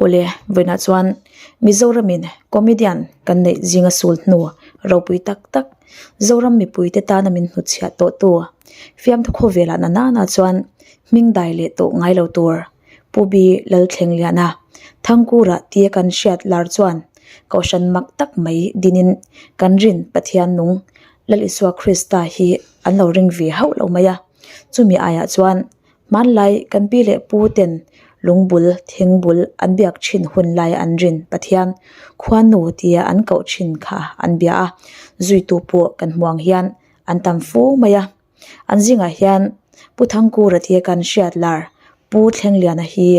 Awle, vawiinah chuan Mizoramin comedian kan neih zinga sul hnu ropui tak tak, Zoram mipuite tana min hnutchhiah tawhtu fiamthu khawvelah na nana chuan hming dai leh tawh ngai lo tur Pu B. Lalthlengliana Thangkura tia kan hriat lar chuan Kohhran mak tak mai dinin kan rin Pathian nung Lal Isua Krista hi an lo ring ve hauh lo mai a, chumi aiah chuan Hmanlai kan pi leh pu ten lungbul, thingbul an biak thin hun lai an rin Pathian khuanu tia an koh thin kha an bia a, zuitu pawh kan hmu ang hian an tam fu mai a. An zingah hian Pu Thangkura tia kan hriat lar Pu Thlengliana hi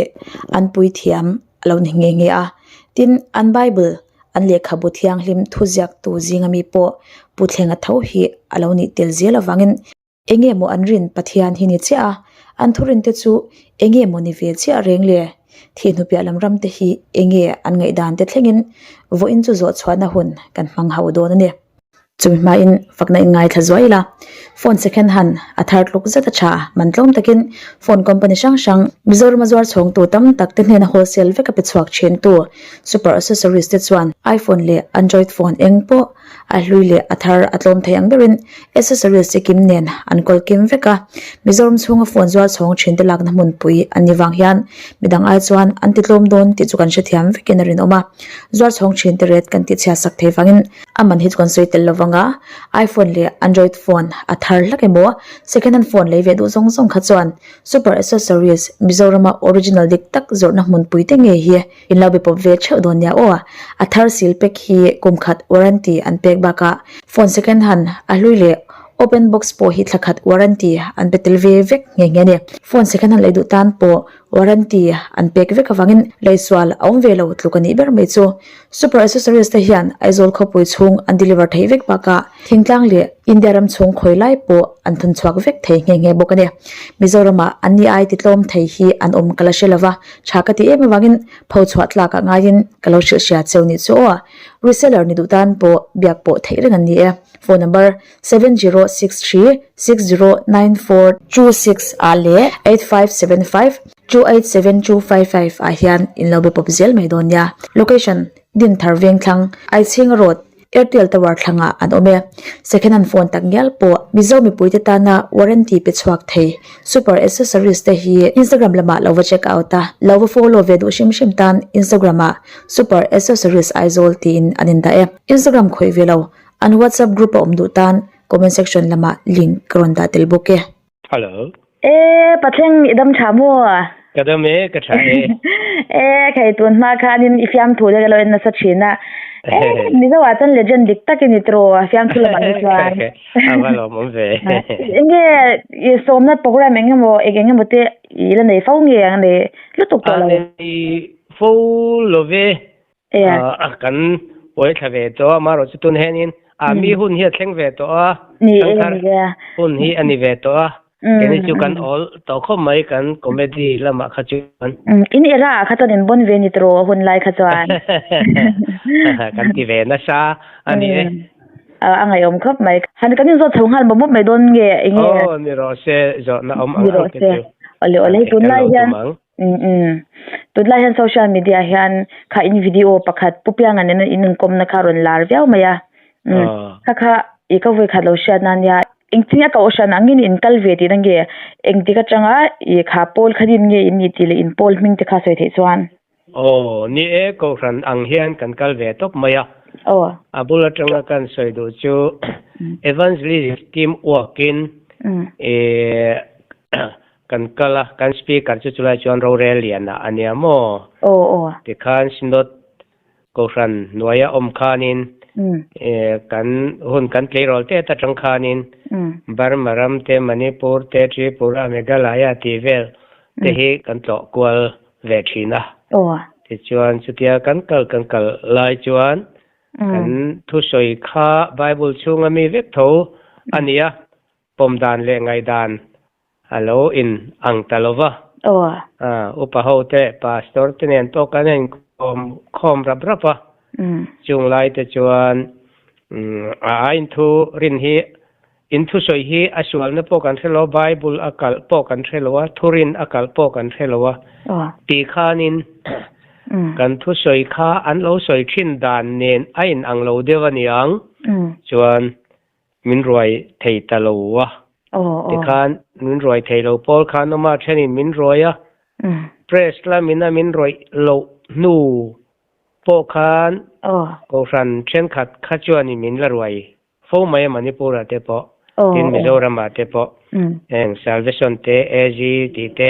an puithiam a lo ni nghe nghe a. Tin, an Bible an lehkhabu thianghlim thuziaktu zinga mi pawh Pu Thlenga tho hi a lo nih tel zel avangin, Enge maw an rin Pathian hi ni chiah a, an thurin te chu enge maw ni ve chiah reng le? Thih hnupiah lam ram te hi enge an ngaihdan te thlengin vawiin chu zawh chhuahna hun kan hmang ho dawn a ni. Chumi hmain fakna in ngaithla zuai ila, phone second hand a thar tluk zet a tha, man tlawm takin phone company hrang hrang Mizorama zuar chhawngtu tam tak te hnena wholesale vek a pe chhuak thintu Super Accessories te chuan iPhone leh Android phone eng pawh A hlui leh a thar a tlawm thei ang berin accessories chi kim nen an kawl kim vek a, Mizoram chhunga phone zual chhawng thin te lakna hmunpui an ni vang hian midang ai chuan an ti tlawm dawn tih chu kan hrethiam vekin a rinawm a, zual chhawng thin te rate kan tihchhiat sak thei vangin a man hi chu kan sawi tel lovang a, iPhone leh Android phone a thar hlak emaw second hand phone lei ve duh zawng zawng kha chuan super accessories Mizorama original dik tak zawrhna hmunpui te ngei hi In lo be pawp ve theuh dawn nia aw. A thar sil pack hi kum khat warranty an pek bakah phone second hand a hlui leh open box pawh hi thla khat warranty an pe tel ve vek nghe nghe a ni. Phone second hand lei duh tan pawh warranty an pek vek avangin leisual a awm ve lo tluk a nih ber mai chu. Super accessories te hian Aizawl khawpui chhung an deliver theih vek bakah thingtlang leh India ram chhung khawi lai pawh an thun chhuak vek thei nghe nghe bawk a ni. Mizoramah an ni ai ti tlawm thei hi an awm ka la hre lova, tha ka ti em avangin pho chhuah tlakah ngaiin ka lo hrilh hria cheu nih chu aw. Reseller ni duh tan pawh biak pawh theih reng an ni e. Phone number, 70636094 26 ah leh 8575 287255 ah hian in lo be pawp zel mai dawn nia. Location, Dinthar Vengthlang, Aichhinga Road, Airtel Tower thlangah an awm e. Second hand phone tak ngial pawh Mizo mipuite tana warranty pe chhuak thei Super Accessories te hi Instagram lamah lo va check out a, lo va follow ve duh hrim hrim tan Instagram ah Super Accessories Aizawl tiin an indah e. Instagram khawih ve lo an WhatsApp group a awm duh tan comment section lamah link ka rawn dah tel bawk e. Hello. E, Pathleng i dam tha maw? Ka dam e, ka tha e. E, khei tun hma khanin i fiamthu te ka lo en nasa thin a. E, Mizo ah chuan legend dik tak i ni tiraw, fiamthu lamah hi chuan. A va lawmawm ve. Enge i sawmna program eng emaw eng eng emaw te i la nei fo nge ang nei lutuk tawh lo? A nei fo lo ve. Kan uai thla ve tawh a, amaherawh chu tun hianin a mi hun hi a thleng ve tawh a, thangthar hun hi a ni ve tawh a, keini chu kan awl tawh khawp mai kan comedy lamah kha chuan. In era ah kha chuan in bawn ve ni tawh a hun lai kha chuan. Kan ti ve nasa a ni e. A ngaihawm khawp mai. Han kan inzawt chho nghal mawp mawp mai dawn nge enge? Aw ni rawh se zawhna awm ang ang te chu. Awle awle hei tunlai hian. Umm umm. Tunlai hian social media hian kha in video pakhat Pu Pianga nena in inkawmna kha rawn lar viau mai a. Umm. Kha kha i ka vawi khat lo hriat nan nia engtin a kohhran angin in kal ve tihna nge engtik atanga i kha pawl kha din nge in nih tih leh in pawl hming te kha sawi theih chuan. Aw, ni e, kohhran ang hian kan kal ve tawp mai a. Aw. A bul atanga kan sawi duh chu Evangelist team work in i Kan kal a, kan speaker chu chulai chuan rorel lianah a nia maw? Aw aw. Tikhan Synod Kohhran hnuaia awm khanin kan hun kan tleirawl tet atang khanin Burma ram te, Manipur te, Tripura, Meghalaya tih vel te hi kan tlawh kual ve thin a. Aw. Tichuan chutia kan kal kan kal lai chuan kan thusawi kha Bible chhunga mi vek tho a ni a, pawm dan leh ngaihdan a lo in ang ta lo va. Aw. Upa ho te, pastor te nen pawh kan inkawm khawm rap rap a. Chung lai te chuan a ainthu rin hi, inthusawi hi a sualna pawh kan hre lo, Bible a kalh pawh kan hre lo a, thurin a kalh pawh kan hre lo a, ti khanin. Kan thusawi kha an lo sawi thin dan nen a in ang lo deuh a niang. Chuan min ruai thei ta lo a. Tikhan min ruai thei lo pawl khan awm a, thenin min ruai a. Press lamin a min rawih loh hnu pawh khan Kohhran thenkhat kha chuanin min la ruai fo mai a Manipur ah te pawh, tin Mizoram ah te pawh heng Salvation te, AG tih te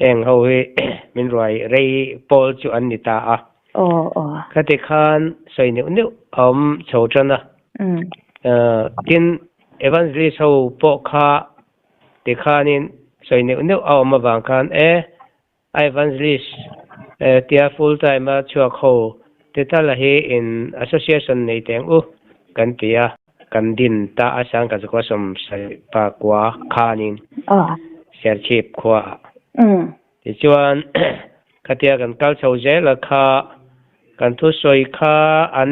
heng ho hi min ruai rei pawl chu an ni ta a. Khati khan sawi neuh neuh a awm chho tan a. Tin Evangelist ho pawh kha tikhanin sawi neuh neuh a awm avang khan e A evangelist tia full time a chhuak ho te tala hi in association nei teng u kan ti a, kan din ta a sang ka zakua sawm sarih pa kua khanin Serchhip khua ah. Tichuan khatia kan kal chho zel a kha kan thusawi kha an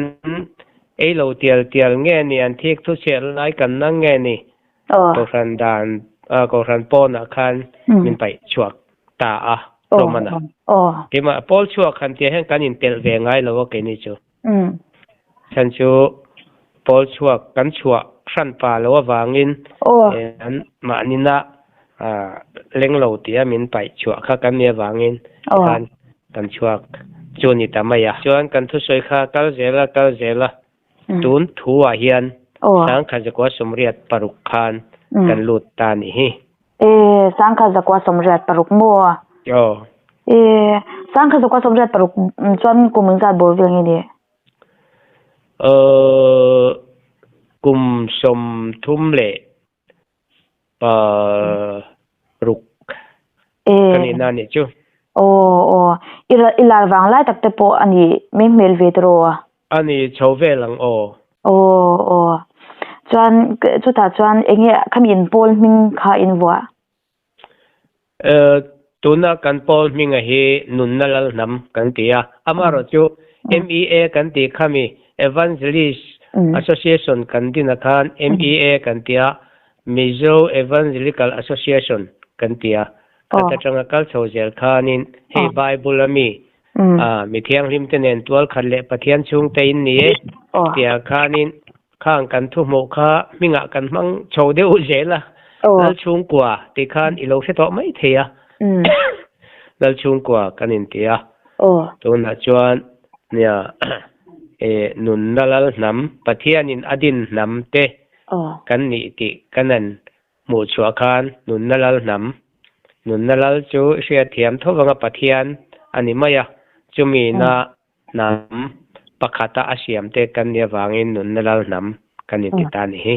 ei lo tial tial nge ni an thik thu chhiat lai kan nang nge ni Kohhran dan Kohhran pawnah khan min paih chhuak ta a hlawm a. Keimah pawl chhuak han tih ah hian kan intelh ve ngai lo a keini chu. Chhan chu pawl chhuak kan chhuah hran pa lo avangin an mahnina leng lo tia min paih chhuah kha kan nih avangin tikhan kan chhuak chu a ni ta mai a. Chuan kan thusawi kha kal zel a kal zel a. Tun thu ah hian Sangkhat zakua sawmriat paruk khan kan lut ta nih hi. E, Sangkhat zakua sawmriat paruk maw? Aw. E, Sangkhat zakua sawmriat paruk chuan kum engzat bawr vel nge ni? Aw, kum sawmthum leh paruk ka nih na nih chu. Aw aw, i lar vang lai tak te pawh a nih mai hmel ve tawh a. A ni chho vel ang aw. Aw aw, chuan chutah chuan eng nge khami in pawl hming kha in vuah? Tuna kan pawl hminga hi Nunna Lalhnam kan ti a, amaherawhchu MEA kan tih khami Evangelist Association kan din ah khan MEA kan ti a, Mizo Evangelical Association kan ti a, khat atanga kal chho zel khanin hei Bible a mi mi thianghlim te nen tual khat leh Pathian chhungte in ni e tih ah khanin Khang kan thu hmuh kha hmingah kan hmang chho deuh zel a, Lalchhungkua tih khan i lo hre tawh mai thei a, Lalchhungkua kan inti a, tunah chuan nia e nunna lal hnam, Pathianin a din hnam te kan nih tih kan han hmuh chhuah khan nunna lal hnam, nunna lal chu hriatthiam tho vanga Pathian a ni mai a, chumi na Hnam pakhata a siam te kan nih avangin nunna lal hnam kan inti ta a ni hi.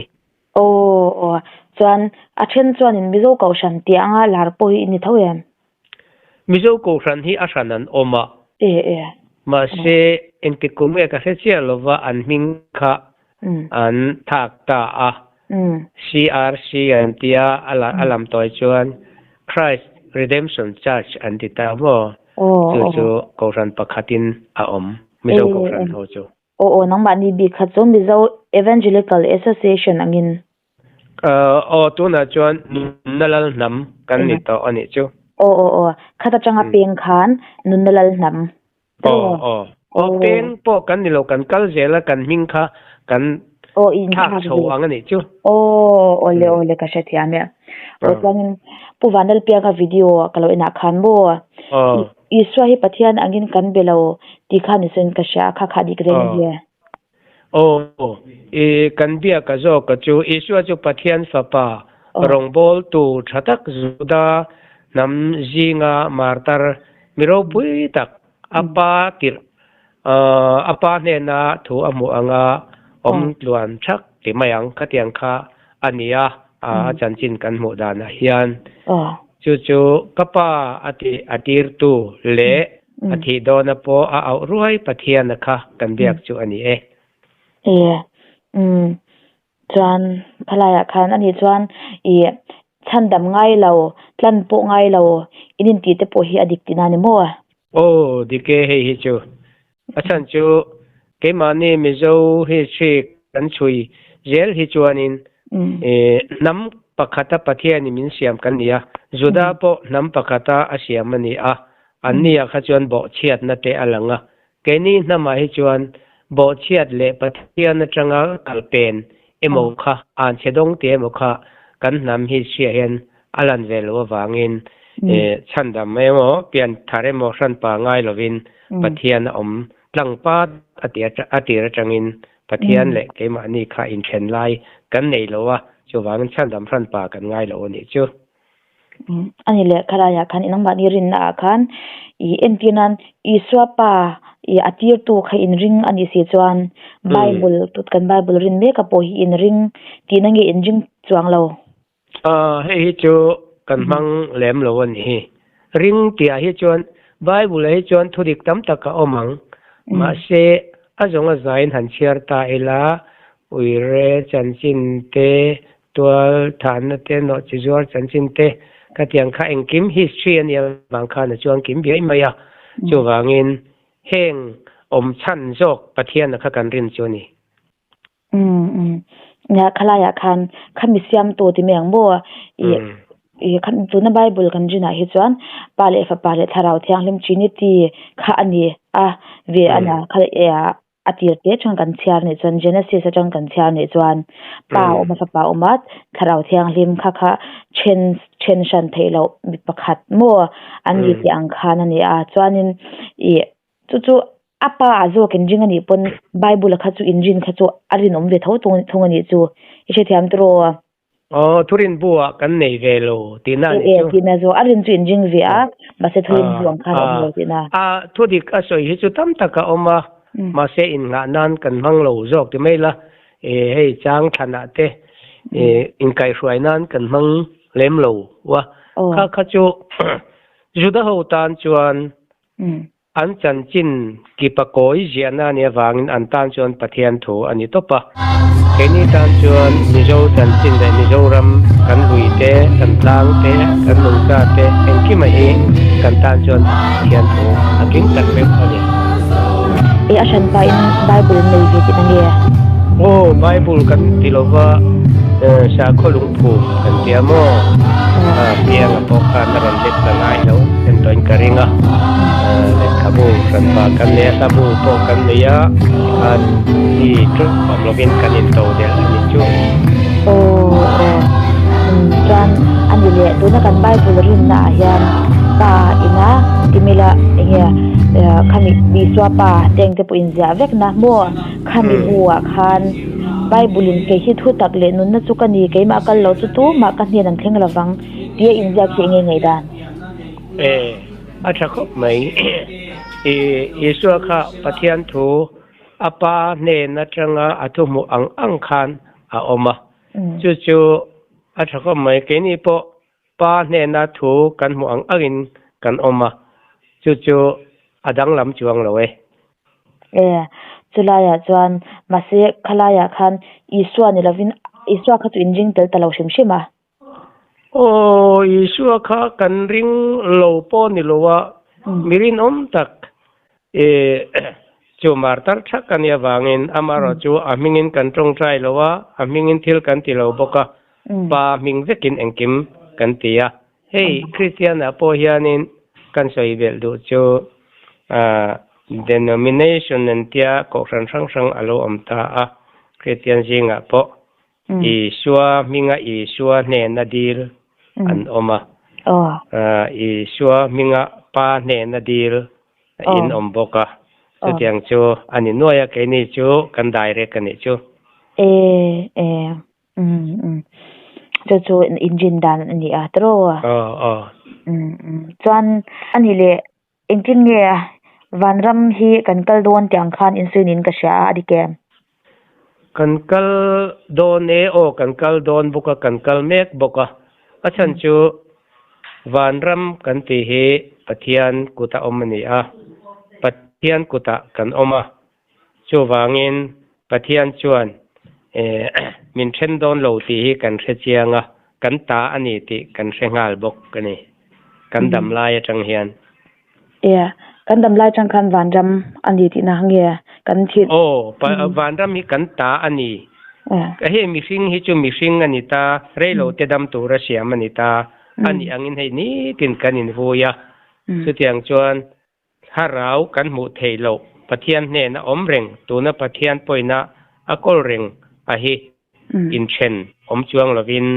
Aw aw, chuan a then chuanin Mizo Kohhran tih anga lar pawh hi i ni tho em? Mizo Kohhran hi a hran an awm a. E e. Mahse engtik kum nge ka hre chiah lova an hming kha an thak ta a. CRC an tia a lam tawi chuan Christ Redemption Church an ti ta maw? Chu chu Kohhran pakhatin a awm, Mizo Kohhran ho chu. Aw aw, nangmahni bik kha chu Mizo Evangelical Association angin. Aw, tunah chuan Nunna Lal Hnam kan ni tawh a nih chu. Aw aw aw, khat atanga peng khan Nunna Lal Hnam. Aw aw aw peng pawh kan ni lo kan kal zel a kan hming kha kan thlak chho ang a nih chu. Aw awle awle ka hrethiam e. Aw chuanin Pu Vanlalpianga video ka lo enah khan maw Isua hi Pathian angin kan be lo tih kha ni sawiin ka hria a kha kha dik reng a ni. Aw i kan biak a zawk a chu Isua chu Pathian fapa rawngbawltu tha tak Juda hnam zinga martar Mi ropui tak a pa tirh a pa hnena thu a hmuh anga awm tluan thak ti mai ang khatiang kha a ni a, a chanchin kan hmuh danah hian chu chu ka pa a tih a tirtu leh a thih dawna pawh a auh ruai Pathiana kha kan biak chu a ni e. E, umm Chuan khalaiah khan ani chuan ih chhandam ngai lo, tlan pawh ngai lo in intih te pawh hi a dik tihna a ni maw? Aw dik e hei hi chu. A chhan chu keimahni Mizo history kan chhui zel hi chuanin ih hnam pakhata Pathianin min siam kan ni a, Juda pawh hnam pakhata a siam a ni a. Anni ah kha chuan bawhchhiatna te a lang a. Keini hnamah hi chuan bawhchhiat leh Pathian atanga kal pen emaw kha, anchhe dawng tih emaw kha kan hnam hi hriah hian a lan ve loh avangin chhandam emaw, pian thar emaw hranpa ngai lovin Pathian a awm tlang pat a ti a tir atangin Pathian leh keimahni kha inthen lai kan nei lo a, chuvangin chhandam hranpa kan ngai lo a nih chu. A ni leh khalaiah khan nangmahni rinna ah khan ih entir nan Isua pa ih a tirtu kha inring a nih si chuan Bible tut kan Bible rin mek a pawh hi inring tihna nge inring chuang lo. Aw hei hi chu kan hmang lem lo a nih hi. Ring tih ah hi chuan Bible ah hi chuan thudik tam tak a awm ang. Mahse a zawng a zaiin han chhiar ta ila uire chanchin te Tual thanna te, nawhchi zuar chanchin te, khatiang kha engkim history a nih avang khan a chuang kim biai mai a. Chuvangin heng awm chhan zawk Pathiana kha kan rin chu a ni. Umm umm. Nia khalaiah khan khami siamtu ti mai ang maw? Ih ih kha tuna Bible kan rinah hi chuan Pa leh Fapa leh Thlarau Thianghlim Trinity kha a ni a ve a nia kha A tir te atang kan chhiar nih chuan Genesis atang kan chhiar nih chuan Pa a awm a Fapa a awm a Thlarau Thianghlim kha kha then then hran theih loh mi pakhat maw an ni tih ang khan a ni a chuanin ih chu chu a pa ah zawk inring a nih pawn Bible a kha chu inrin kha chu a rinawm ve tho thung a nih chu i hrethiam tawh a. Aw, thurin bu ah kan nei ve lo tihna a nih chu. Tihna zawk, a rin chu inring ve a, mahse thurin bu ang khan a awm lo tihna. A, thudik a sawi hi chu tam tak a awm a, mahse innghah nan kan hmang lo zawk ti mai la, e hei chang thlanah te e inkaihhruai nan kan hmang lem lo a, kha kha chu Juda ho tan chuan An chanchin kipa kawi ziahna a nih avangin an tan chuan Pathian thu a ni tawp a. Keini tan chuan Mizo chanchin leh Mizoram kan lui te, kan tlang te, kan nungcha te engkima hi kan tan chuan Pathian thu a tling tak vek a ni. E a hran pahin Bible nei ve tih na nge? Aw, Bible kan ti lova sakhaw lungphum kan ti a maw? Pianga pawh khan a rawn let la ngai lo en tawhin ka ring a. Lehkhabu hranpa kan nei a, hlabu pawh kan nei a, tikhan mi ṭawp awm lovin kan into delh a nih chu. Aw aw, chuan a ni leh, tuna kan Bible rinna ah hian pa ina timila enge khami Isua pa te engte pawh inziah vek na maw khami bu ah khan Bible in kei hi thu tak leh nunna chu ka ni keimah kal lo chu tumah ka hnen an thleng lovang tia inziak hi enge ngaihdan? E, a tha khawp mai. I Isua kha Pathian thu a Pa hnen atanga a thu hmuh ang ang khan a awm a. Chu chu a tha khawp mai. Keini pawh Pa hnena thu kan hmuh ang angin kan awm a. Chu chu a danglam chuang lo e. E, chulaiah chuan mahse khalaiah khan Isua ni lovin Isua kha chu inring tel ta lo hrim hrim a. Aw, Isua kha kan ring lo pawh ni lo a, mi rinawm tak e chu martar thak a nih avangin amaherawh chu a hmingin kan tawngtai lo a, a hmingin thil kan ti lo bawk a, Pa hming vekin engkim kan ti a. Hei, Kristianah pawh hianin kan sawi belh duh chu denomination an tia kohhran hrang hrang a lo awm ta a, Kristian zingah pawh Isua hminga Isua hnena dil an awm a, Isua hminga Pa hnena dil in awm bawk a, chutiang chu a ni nuai a, keini chu kan direct a nih chu. E, e, um, um. Chu chu inrin dan a ni a, tiraw? Aw, aw. Um, um. Chuan a ni leh Engtin nge vanram hi kan kal dawn tih ang khan insuinin ka hria a, a dik em? Kan kal dawn e, aw kan kal dawn bawk a, kan kal mek bawk a. A chhan chu vanram kan tih hi Pathian kuta awm a ni a, Pathian kutah kan awm a. Chuvangin Pathian chuan min then dawn lo tih hi kan hre chiang a, kan ta a ni tih kan hre nghal bawk a ni, kan dam lai atang hian. Ia, kan dam lai atang khan vanram a ni tihna nge kan thil. Aw, vanram hi kan ta a ni. Hei mihring hi chu mihring a ni ta, reilo te dam tura siam a ni ta, a nih angin hei nitin kan invui a. Chutiang chuan thlarau kan hmuh theih loh Pathian hnena awm reng, tuna Pathian pawina a kawl reng a hi inthen awm chuang lovin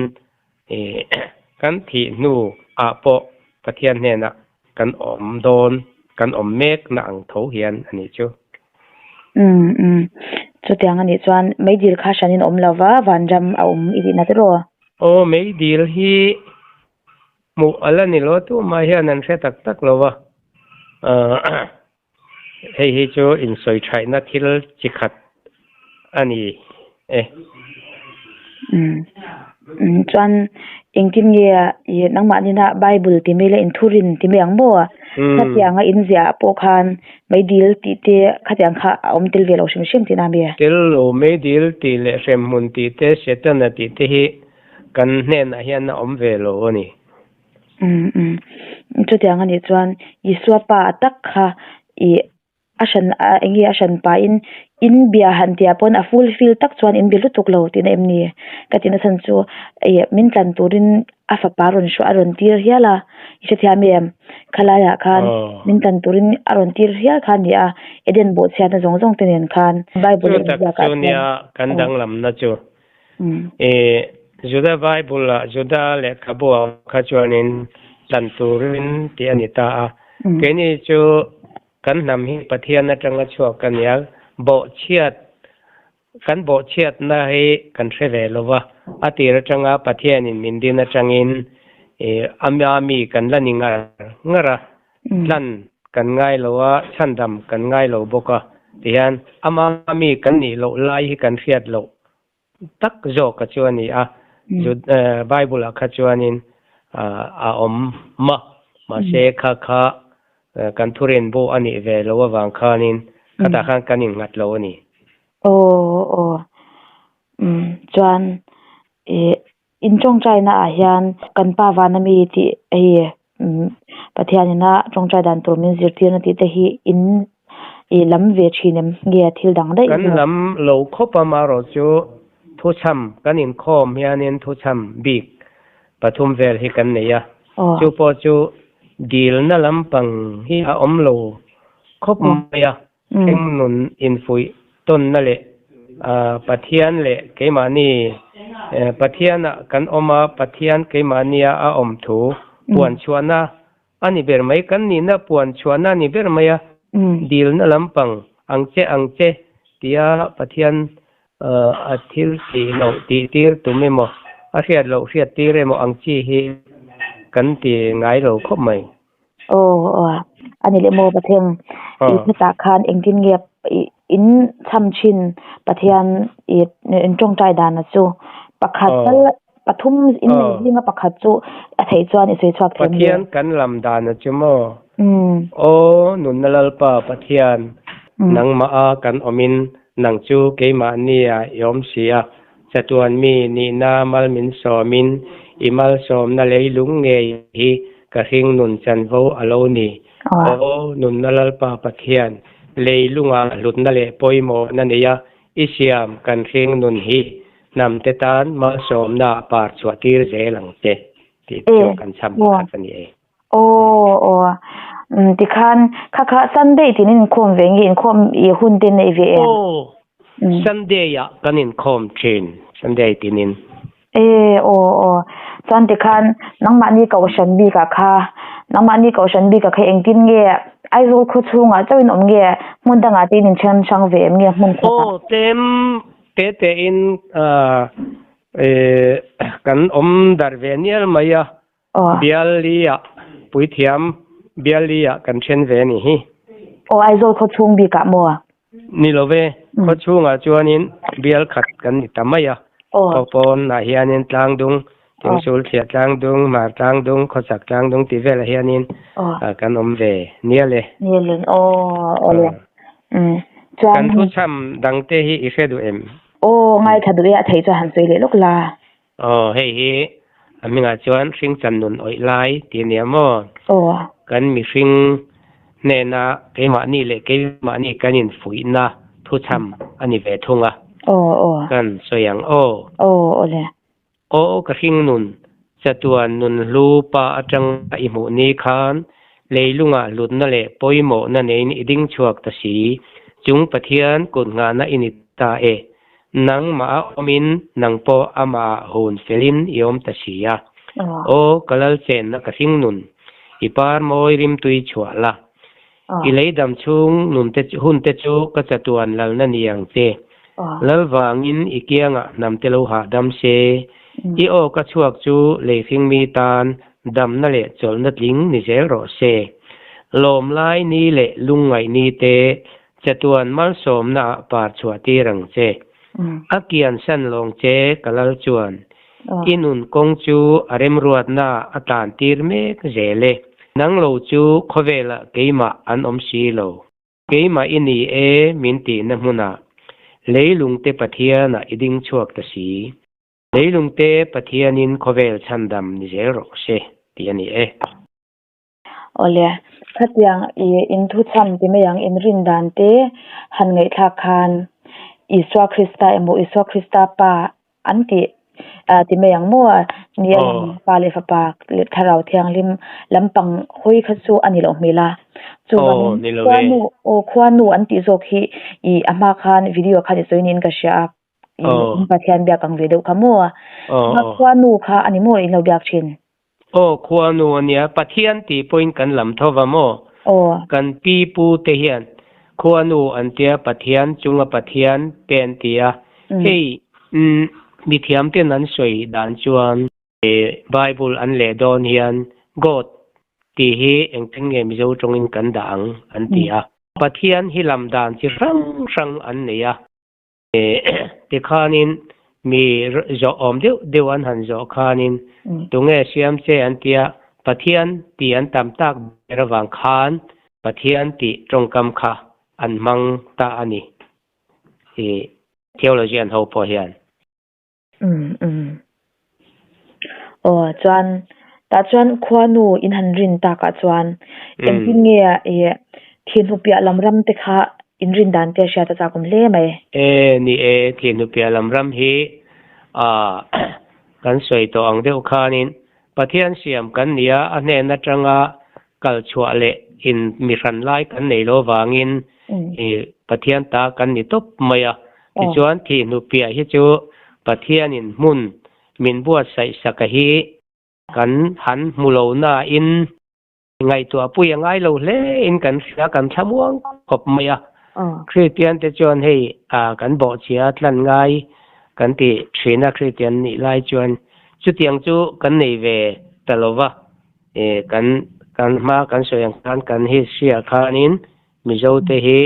kan thih hnu ah pawh Pathian hnenah kan awm dawn, kan awm mek na ang tho hian a nih chu. Umm umm chutiang a nih chuan meidil kha hranin awm lova vanram a awm i tihna te rawh? Aw meidil hi hmuh a la ni lo tumah hian an hre tak tak lo va, hei hi chu insawi thaihna thil chi khat a ni e. Umm chuan engtin nge i nangmahnina Bible ti mai leh inthurin ti mai ang maw? Khatianga inziah ah pawh khan meidil tih te khatiang kha a awm tel ve lo hrim hrim tihna a mi? Tel lo meidil tih leh hremhmun tih te Setana tih te hi Kan hnenah hian a awm ve lo a ni. Umm umm. Chutiang a nih chuan Isua pa a tak kha i a hran a eng nge a hran pahin in bia han tia pawn a full fill tak chuan in be lutuk lo tihna em ni? Ka tihna chhan chu ih min tlan turin a fapa rawn hruai a rawn tir hial a, i hrethiam em? Khalaiah khan min tlan turin a rawn tir hial kha a ni a, Eden bawhchhiatna zawng zawng te nen khan Bible a inziak ah chuan. Chu tak chu nia kan danglamna chu. I Juda Bible ah Juda lehkhabu ah kha chuanin tlan turin tih a ni ta a. Keini chu kan hnam hi Pathian atanga chhuak ka ni a, bawhchhiat kan bawhchhiatna hi kan hre ve lo va, a tir atanga Pathianin min din atangin i ama mi kan la ni ngar ngar a, tlan kan ngai lo a, chhandam kan ngai lo bawk a, tihian ama mi kan nih loh lai hi kan hriat loh tak zawk a chu a ni a, Bible ah kha chuanin a awm ma, mahse kha kha kan thurin bu a nih ve lo avang khanin khatah khan kan innghat lo a ni. Aw aw umm chuan ih in tawngtaina ah hian kan pa vana mi tih hei umm Pathian ina tawngtai dan tur min zirtirna tih te hi in ih lam ve thin em nge thil dang daih Kan lam lo khawp a marawh chu thuchham kan inkhawm hianin thuchham bik pathum vel hi kan nei a, chu pawh chu dilna lampang hi a awm lo khawp mai a, Thleng nun infuih tawnna leh Pathian leh keimahni Pathianah kan awm a, Pathian keimahnia a awm thu puan chhuahna a ni ber mai. Kan nihna puan chhuahna a ni ber mai a, dilna lampang ang che ang che tia Pathian a thil tih loh tih tir tum emaw, a hriat loh hriat tir emaw ang chi hi kan ti ngai lo khawp mai. Aw aw a ni leh maw Pathian i hetah khan engtin nge ih in cham thin Pathian ih in tawngtai dana chu pakhat tal pathum in nei zinga pakhat chu a theih chuan i sawi chhuak thei ang Pathian kan lam dana chu maw Aw nunna Lalpa Pathian nangmah a kan awmin nang chu keimahnia i awm si a Chatuan mi nihna mal min sawmin i malsawmna leilung ngei hi ka hring nun chanvo a lo ni. Aw nunna Lalpa Pathian, leilunga hlutna leh pawimawhna neia i siam kan hring nun hi hnamte tan malsawmna par chhuah tir zel ang che tih chu kan chham pakhat a ni e. Aw aw umm tikhan kha kha Sunday tin in inkhawm ve nge inkhawm i hun te neih ve em? Aw Sunday ah kan inkhawm thin Sunday tin in. E aw aw chuan tikhan nangmahni kohhran bik ah kha nangmahni kohhran bik ah kha engtin nge Aizawl khaw chhungah chauh in awm nge hmun dangah te in inthen hrang ve em nge hmun khatah? Aw tlem te te in kan awm darh ve nial mai a Bialli-ah puithiam Bialli-ah kan then ve a nih hi. Aw Aizawl khaw chhung bikah maw? Ni lo ve, khaw chhungah chuanin bial khat kan ni ta mai a. Khaw pawnah hianin Tlangdung, Thingsul Thliah Tlangdung, Hmar Tlangdung, Khawchhak Tlangdung tih velah hianin kan awm ve nial e. Nial in aw aw le. Chuan. Kan thuchham dangte hi i hre duh em? Aw ngaithla duh e a theih chuan han sawi leh lawk la. Aw, hei hi a hmingah chuan hringchan nun awih lai tih a nia maw? Aw. Kan mihring hnena keimahni leh keimahni kan infuihna thuchham a ni ve thung a. Aw, aw. Kan sawi ang aw. Aw, aw le. Aw, ka hring nun, chatuan nun hlu pa atanga i hmuh ni khan. Leilungah hlutna leh pawimawhna neiin i ding chhuak ta si. Chung Pathian kut nghahna i ni ta e. Nangmah a awmin nang pawh amah hun felin i awm ta si a. Aw, ka lal chenna ka hring nun, i par mawi rimtui chhuah la. I lei dam chhung nun te hun te chu ka chatuan lalna ni ang che. Lal vangin i kiangah hnam te lo hahdam se. I aw ka chhuak chu lei hring mi tan damna leh chawlhna tling ni zel rawh se. Lawm lai ni leh lungngaih ni te chatuan malsawmna ah par chhuah tir ang che. A kian san lawng che ka lal chuan i nun kawng chu a remruatna ah a tlan tir mek zel e. Nang lo chu khawvelah keimah an awm si lo. Keimah i ni e min tihna hmunah leilungte Pathianah i ding chhuak ta si. Leilungte Pathianin khawvel chhandam ni zel rawh se tih a ni e. Awle, khatiang i inthuchham ti mai ang inrin dan te han ngaihthlak khan Isua Krista emaw Isua Krista Pa an ti ti mai ang maw ni a lang Pa leh Fapa leh Thlarau Thianghlim lampang hawi kha chu a ni loh hmel a. Chuvangin khuanu aw khuanu an tih zawk hi i a hma khan video khan i sawi niin ka hria a. In Pathian biak ang ve deuh kha maw? Kha khuanu kha a ni maw in lo biak thin? Aw, khuanu a nia. Pathian tih pawhin kan lam tho va maw? Kan pi pu te hian khuanu an tia Pathian chunga Pathian te an ti a. Hei mithiam ten an sawi dan chuan Bible an leh dawn hian God tih hi engtin nge Mizo tawngin kan dah ang an ti a. Pathian hi lam dan chi hrang hrang an nei a. Tikhanin mi zawh awm deuh deuh an han zawh khanin tunge siam che an tia Pathian tih an tam tak ber avang khan Pathian tih tawngkam kha an hmang ta a ni i theologian ho pawh hian. Umm umm. Aw chuan tah chuan khuanu in han rin takah chuan engtin nge i thihnu piah lam ram te kha in rin dan te a hriat a chak awm hle mai. E ni e, thihnu piah lam ram hi ah kan sawi tawh ang deuh khanin Pathian siam kan nia a hnen atanga kal chhuah leh in mi hran lai kan nei lo vangin i Pathian ta kan ni tawp mai a. Tichuan thihnu piah hi chu Pathianin hmun min buatsaih saka hi kan han hmu lo nain ngaihtuah pui a ngai lo hle in kan hria kan thlamuang khawp mai a. Kristian te chuan hei kan bawhchhia tlan ngai kan ti thin a Kristian nih lai chuan chutiang chu kan nei ve ta lo va. E kan kan hma kan sawi ang khan kan history ah khanin Mizo te hi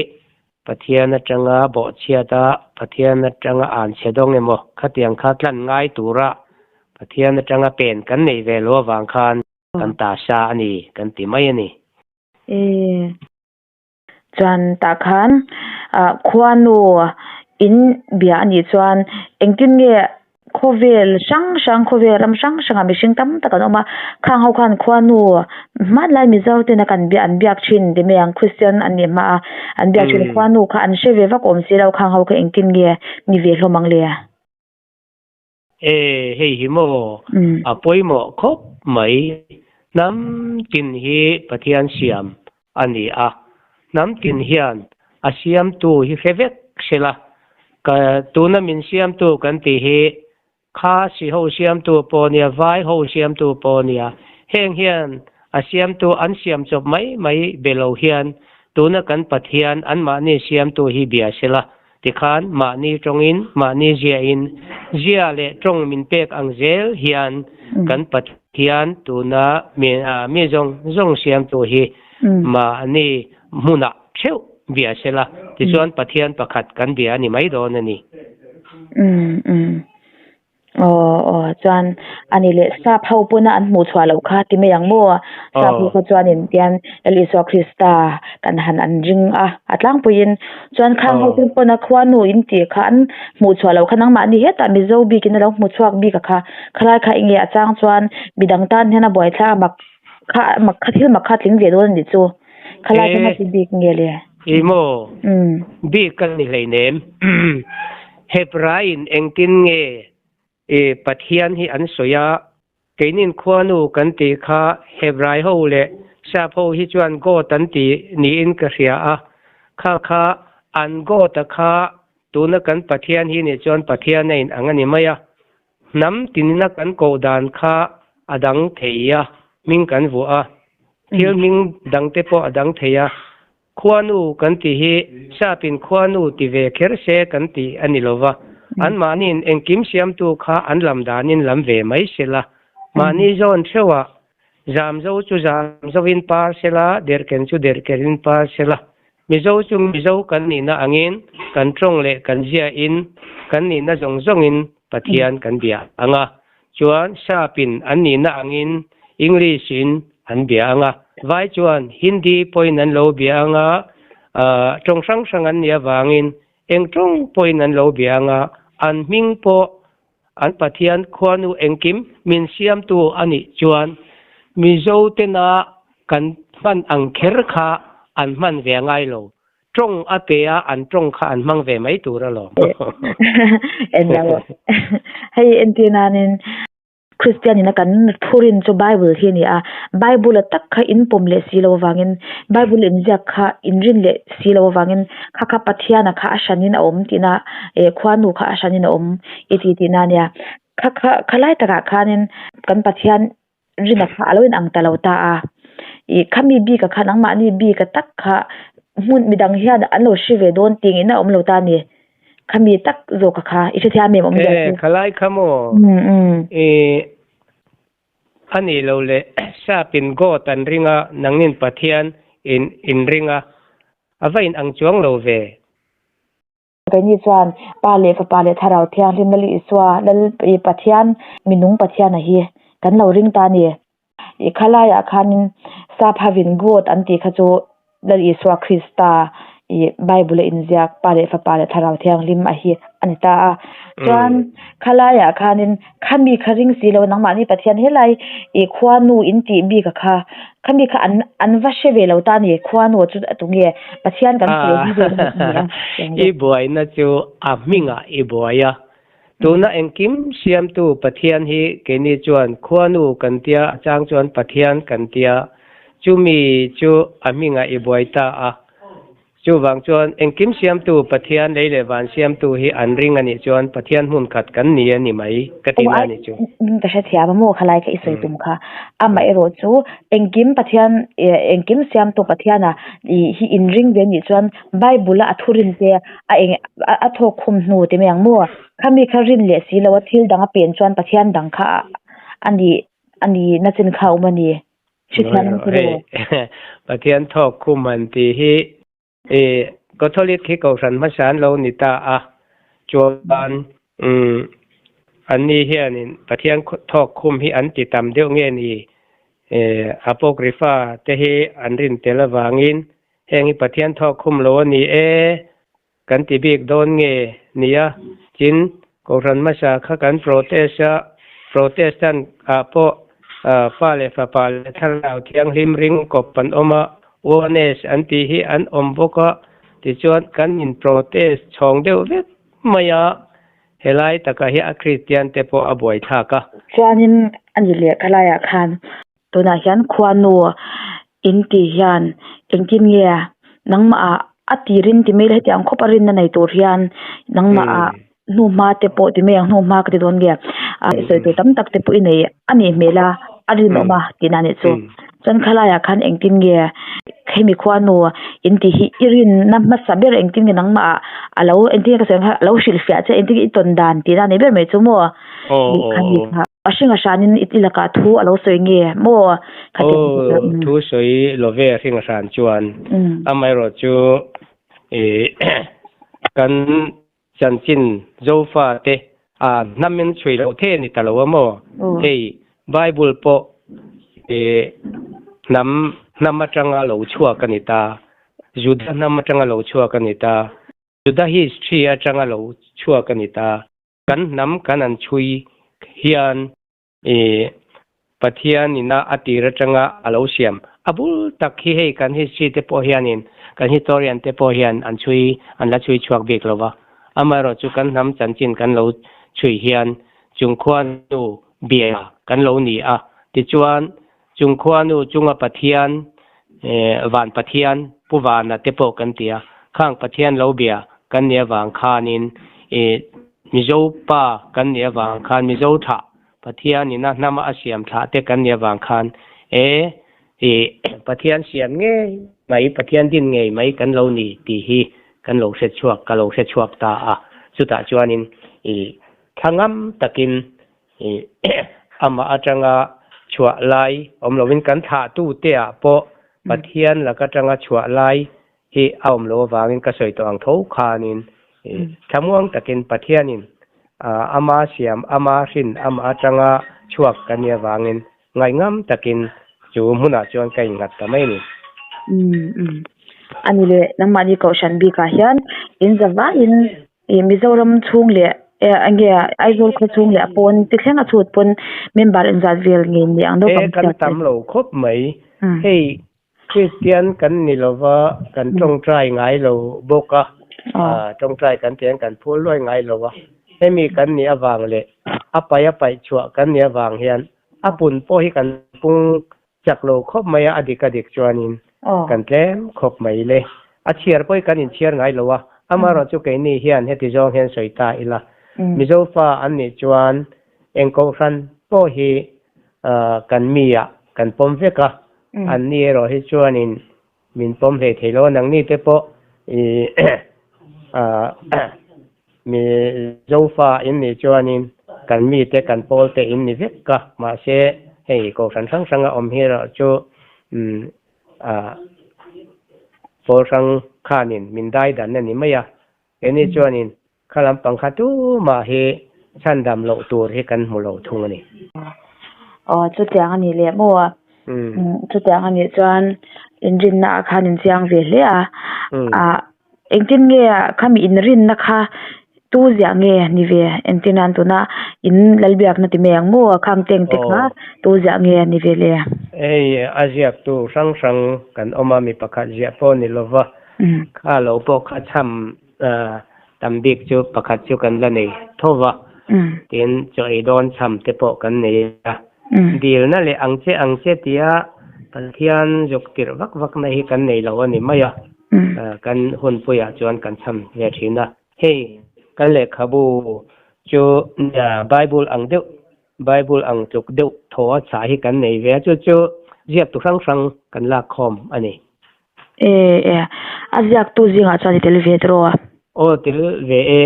Pathian atanga bawhchhiat a, Pathian atanga an chhe dawng emaw khatiang kha tlan ngai tura Pathian atanga pen kan neih ve lo avang khan kan ta sa a ni kan ti mai a ni. E Chuan tah khan ah khuanu in bia a nih chuan engtin nge khawvel hrang hrang khawvel ram hrang hrangah mihring tam tak an awm a khang ho khan khuanu hmanlai mizo tena kan biak an biak thin ti mai ang christian an nih hma a an biak thin khuanu kha an hre ve vak awm si lo khang ho kha engtin nge ni ve hlawm ang le. E hei hi maw a pawimawh khawp mai. Hnam tin hi Pathian siam a ni a, hnam tin hian a siamtu hi hre vek sela, ka tuna min siamtu kan tih hi kha si ho siamtu pawh nia, vai ho siamtu pawh nia, heng hian a siamtu an siam chawp mai mai be lo hian tuna kan Pathian anmahni siamtu hi bia sela Tikhan mahni tawngin, mahni ziahin, zia leh tawng min pek ang zel hian kan Pathian tuna mi zawng zawng siamtu hi mahni hmunah theuh bia sela, tichuan Pathian pakhat kan bia a ni mai dawn a ni. Aw aw chuan ani leh sap ho pawna an hmuh chhuah loh kha ti mai ang maw sap ho kha chuanin tian Lal Isua Krista kan han an ring a a tlangpuiin chuan khang ho te pawna khuanu in tih kha an hmuh chhuah loh kha nangmahni hetah Mizo bikin a lo hmu chhuak bik a kha khalai kha enge a chang chuan midang tan hian a buaithlak a mak kha mak kha thil mak kha tling ve dawn a nih chu khalai kha nga ti bik nge le. Ih maw bik ka ni hleinem. Hebraiin engtin nge i Pathian hi an sawi a, keinin khuanu kan tih kha Hebrai ho leh Sap ho hi chuan God an ti niin ka hria a, kha kha an God a kha tuna kan Pathian hi nih chuan Pathian a in ang a ni mai a. Hnam tinina kan koh dan kha a dang thei a, hming kan vuah a, thil hming dangte pawh a dang thei a. Khuanu kan tih hi Sapin khuanu ti ve kher se kan tih a ni lova, anmahniin engkim siamtu kha an lam danin lam ve mai sela, mahni zawn theuhah zamzo chu zamzovin par sela, derhken chu derhkenin par sela, Mizo chu Mizo kan nihna angin kan tawng leh kan ziahin kan nihna zawng zawngin Pathian kan bia ang a, Chuan Sapin an nihna angin English-in an bia ang a, Vai chuan Hindi pawhin an lo bia ang a, tawng hrang hrang an nih avangin eng tawng pawhin an lo bia ang a, an hming pawh an Pathian khuanu engkim min siamtu a nih chuan Mizo tena kan hman ang kher kha an hman ve a ngai lo. Tawng a pe a, an tawng kha an hmang ve mai tur alawm. En lo. Hei entir nanin Kristian ina kan thurin chu Bible hi a ni a, Bible a tak kha in pawm leh si lo avangin, Bible inziak kha inrin leh si lo avangin kha kha Pathiana kha a hranin a awm tihna eh khuanu kha a hranin a awm i ti tihna a nia. Kha kha khalai takah khanin kan Pathian Rina kha a lo inang ta lo ta a, ih khami bik ah khan nangmahni bik a tak kha hmun midang hian an lo hre ve dawn tih ngei na awm lo ta a ni, khami tak zawk a kha i hrethiam em awm zia chu. E khalai kha maw ih a nih loh leh Sapin God an ring a nangnin Pathian in in ring a, a va inang chuang lo ve. Keini chuan Pa leh Fapa leh Thlarau Thianghlim Lal Isua, Lal Pathian, minung Pathiana hi kan lo ring ta a ni. I khalaiah khanin Sap havin God an tih kha chu Lal Isua Krista i Bible a inziak Pa leh Fapa leh Thlarau Thianghlim a hi a ni ta a. Chuan khalaiah khanin Khami kha ring si lo nangmahni Pathian helai i khuanu in tih bik a kha khami kha an an va hre ve lo ta a ni khuanu chu a tunge Pathian kan sawi hi ve a ni a. I buaina chu a hmingah i buai a, tuna engkim siamtu Pathian hi keini chuan khuanu kan tia a chang chuan Pathian kan tia chumi chu a hmingah i buai ta a. Chuvang chuan engkim siamtu Pathian lei leh van siamtu hi an ring a nih chuan Pathian hmun khat kan ni a ni mai ka ti na a nih chu. Ka hrethiam a maw khalai ka i sawi tum kha. Amaherawh chu engkim Pathian engkim siamtu Pathiana hi in ring ve nih chuan Bible a a thurin te a eng a thawk khum hnu ti mai ang maw? Khami kha rin leh si lo a thil dang a pen chuan Pathian dang kha a nih a nih na chin kha a awm a ni. Hei Pathian thawk khum han tih hi i Catholic hi kohhran hmasa an lo ni ta a, chuan umm anni hianin Pathian thawk khum hi an ti tam deuh nge ni Apocrypha te hi an rin tel avangin heng hi Pathian thawk khum lo a ni e kan ti bik dawn nge nia? Tin, Kohhran hmasa kha kan protest a, Protestant ah pawh Pa leh Fapa leh Thlarau Thianghlim ring kawp an awm a, Oneness an tih hi an awm bawk a, tichuan kan in protest chhawng deuh vek mai a, helai takah hi a Kristian te pawh a buaithlak a. Chuanin a ni leh khalaiah khan Tunah hian khuanu in tih hian engtin nge nangmah ah a tirin ti mai la hetiang khawp a rinna nei tur hian nangmah ah hnuhma te pawh ti mai ang hnuhma ka ti dawn nge a sawi tur tam tak te pawh i nei a nih hmel a a rinawm a tihna anih chu chuan khalai ah khan engtin nge hemi khuanu in tih hi i rinna hmasa ber engtin nge nangmah ah a lo engtin nge ka sawi ang kha a lo hrilhfiah che engtin nge i tawn dan tihna a ni ber mai chu maw a kha. A hring a hranin i lakah thu a lo sawi nge maw? Aw, thu sawi lo ve a hring a hran chuan. Amaherawh chu kan chanchin Zofa te a hnamin chhui loh thei a ni ta lo a maw? Hei Bible pawh hnam hnam atanga lo chhuak a ni ta, Juda hnam atanga lo chhuak a ni ta, Juda history atanga lo chhuak a ni ta. Kan hnam kan an chhui hian i Pathian ina a tir atanga a lo siam a bul tak hi hei kan history te pawh hianin kan historian te pawh hian an chhui an la chhui chhuak bik lo va. Amaherawh chu kan hnam chanchin kan lo chhui hian chung khuanu bia kan lo ni a. Tichuan chung khuanu chunga Pathian. Van Pathian, Pu Vana te pawh kan ti a, khang Pathian lo bia kan nih avang khanin Mizo pa kan nih avang khan Mizo thlah Pathianin a hnama a siam thlah te kan nih avang khan e Pathian siam ngei mai, Pathian din ngei mai kan lo ni tih hi kan lo hre chhuak, ka lo hre chhuak ta a. Chutah chuanin thla ngam takin Amah atanga chhuah lai awm lovin kan thlahtute ah pawh Pathian lak atanga chhuah lai hi a awm loh avangin ka sawi tawh ang tho khanin thlamuang takin Pathianin ama siam, ama hrin, amah atanga chhuak ka nih avangin ngaihngam takin chu hmunah chuan ka innghat ta mai a ni. A ni leh, nangmahni kohhran bikah hian inzavaiin Ih Mizoram chhung leh eh enge Aizawl khaw chhung leh a pawn ti thleng a chhut pawn member inzat vel ngei ni ang deuh kan hriat tam lo khawp mai. Hei Kristian kan ni lova kan tawngtai ngai lo bawk a, tawngtai kan tih hian kan phul luai ngai lo a, hemi kan nih avang leh a paih a paih chhuah kan nih avang hian a pun pawh hi kan pung Chak lo khawp mai a, a dik a dik chuanin kan tlem khawp mai le. A chhiar pawh hi kan inchhiar ngai lo a, amaherawhchu keini hian heti zawng hian sawi ta ila. Mizo fa an nih chuan eng kohhran pawh hi kan mi ah kan pawm vek a, an ni erawh hi chuanin Min pawm hlei thei lo, nangni te pawh i mi Zofa in nih chuanin kan mite kan pawl te in ni vek a, mahse hei kohhran hrang hrang a awm hi erawh chu pawl hrang khanin min dai dan a ni mai a, keini chuanin Kha lampang kha tumah hi chhandam loh tur hi kan hmu lo thung a ni. Aw chutiang a nih leh maw a? Chutiang a nih chuan inrinna ah khan inchiang ve hle a. Ah engtin nge khami inrinna kha tu ziah nge ni ve? Entir nan tuna in lalbiakna ti mai ang maw? Khang teng te kha tu ziah nge ni ve le? Hei a ziaktu hrang hrang kan awm a, mi pakhat ziah pawh ni lova kha lo pawh kha chham Tam bik chu pakhat chu kan la nei tho va, tin chaw ei dawn chham te pawh kan nei a. Dilna leh ang che ang che tia Pathian zuk tirh vak vak na hi kan nei lo a ni mai a, kan hunpuiah chuan kan chham ve thin a. Hei kan lehkhabu chu Bible ang deuh, Bible ang tluk deuh thaw a chhah hi kan nei ve a, chu chu ziaktu hrang hrang kan lak khawm a ni. E e, a ziaktu zingah chuan i tel ve tawh a? Aw tel ve e.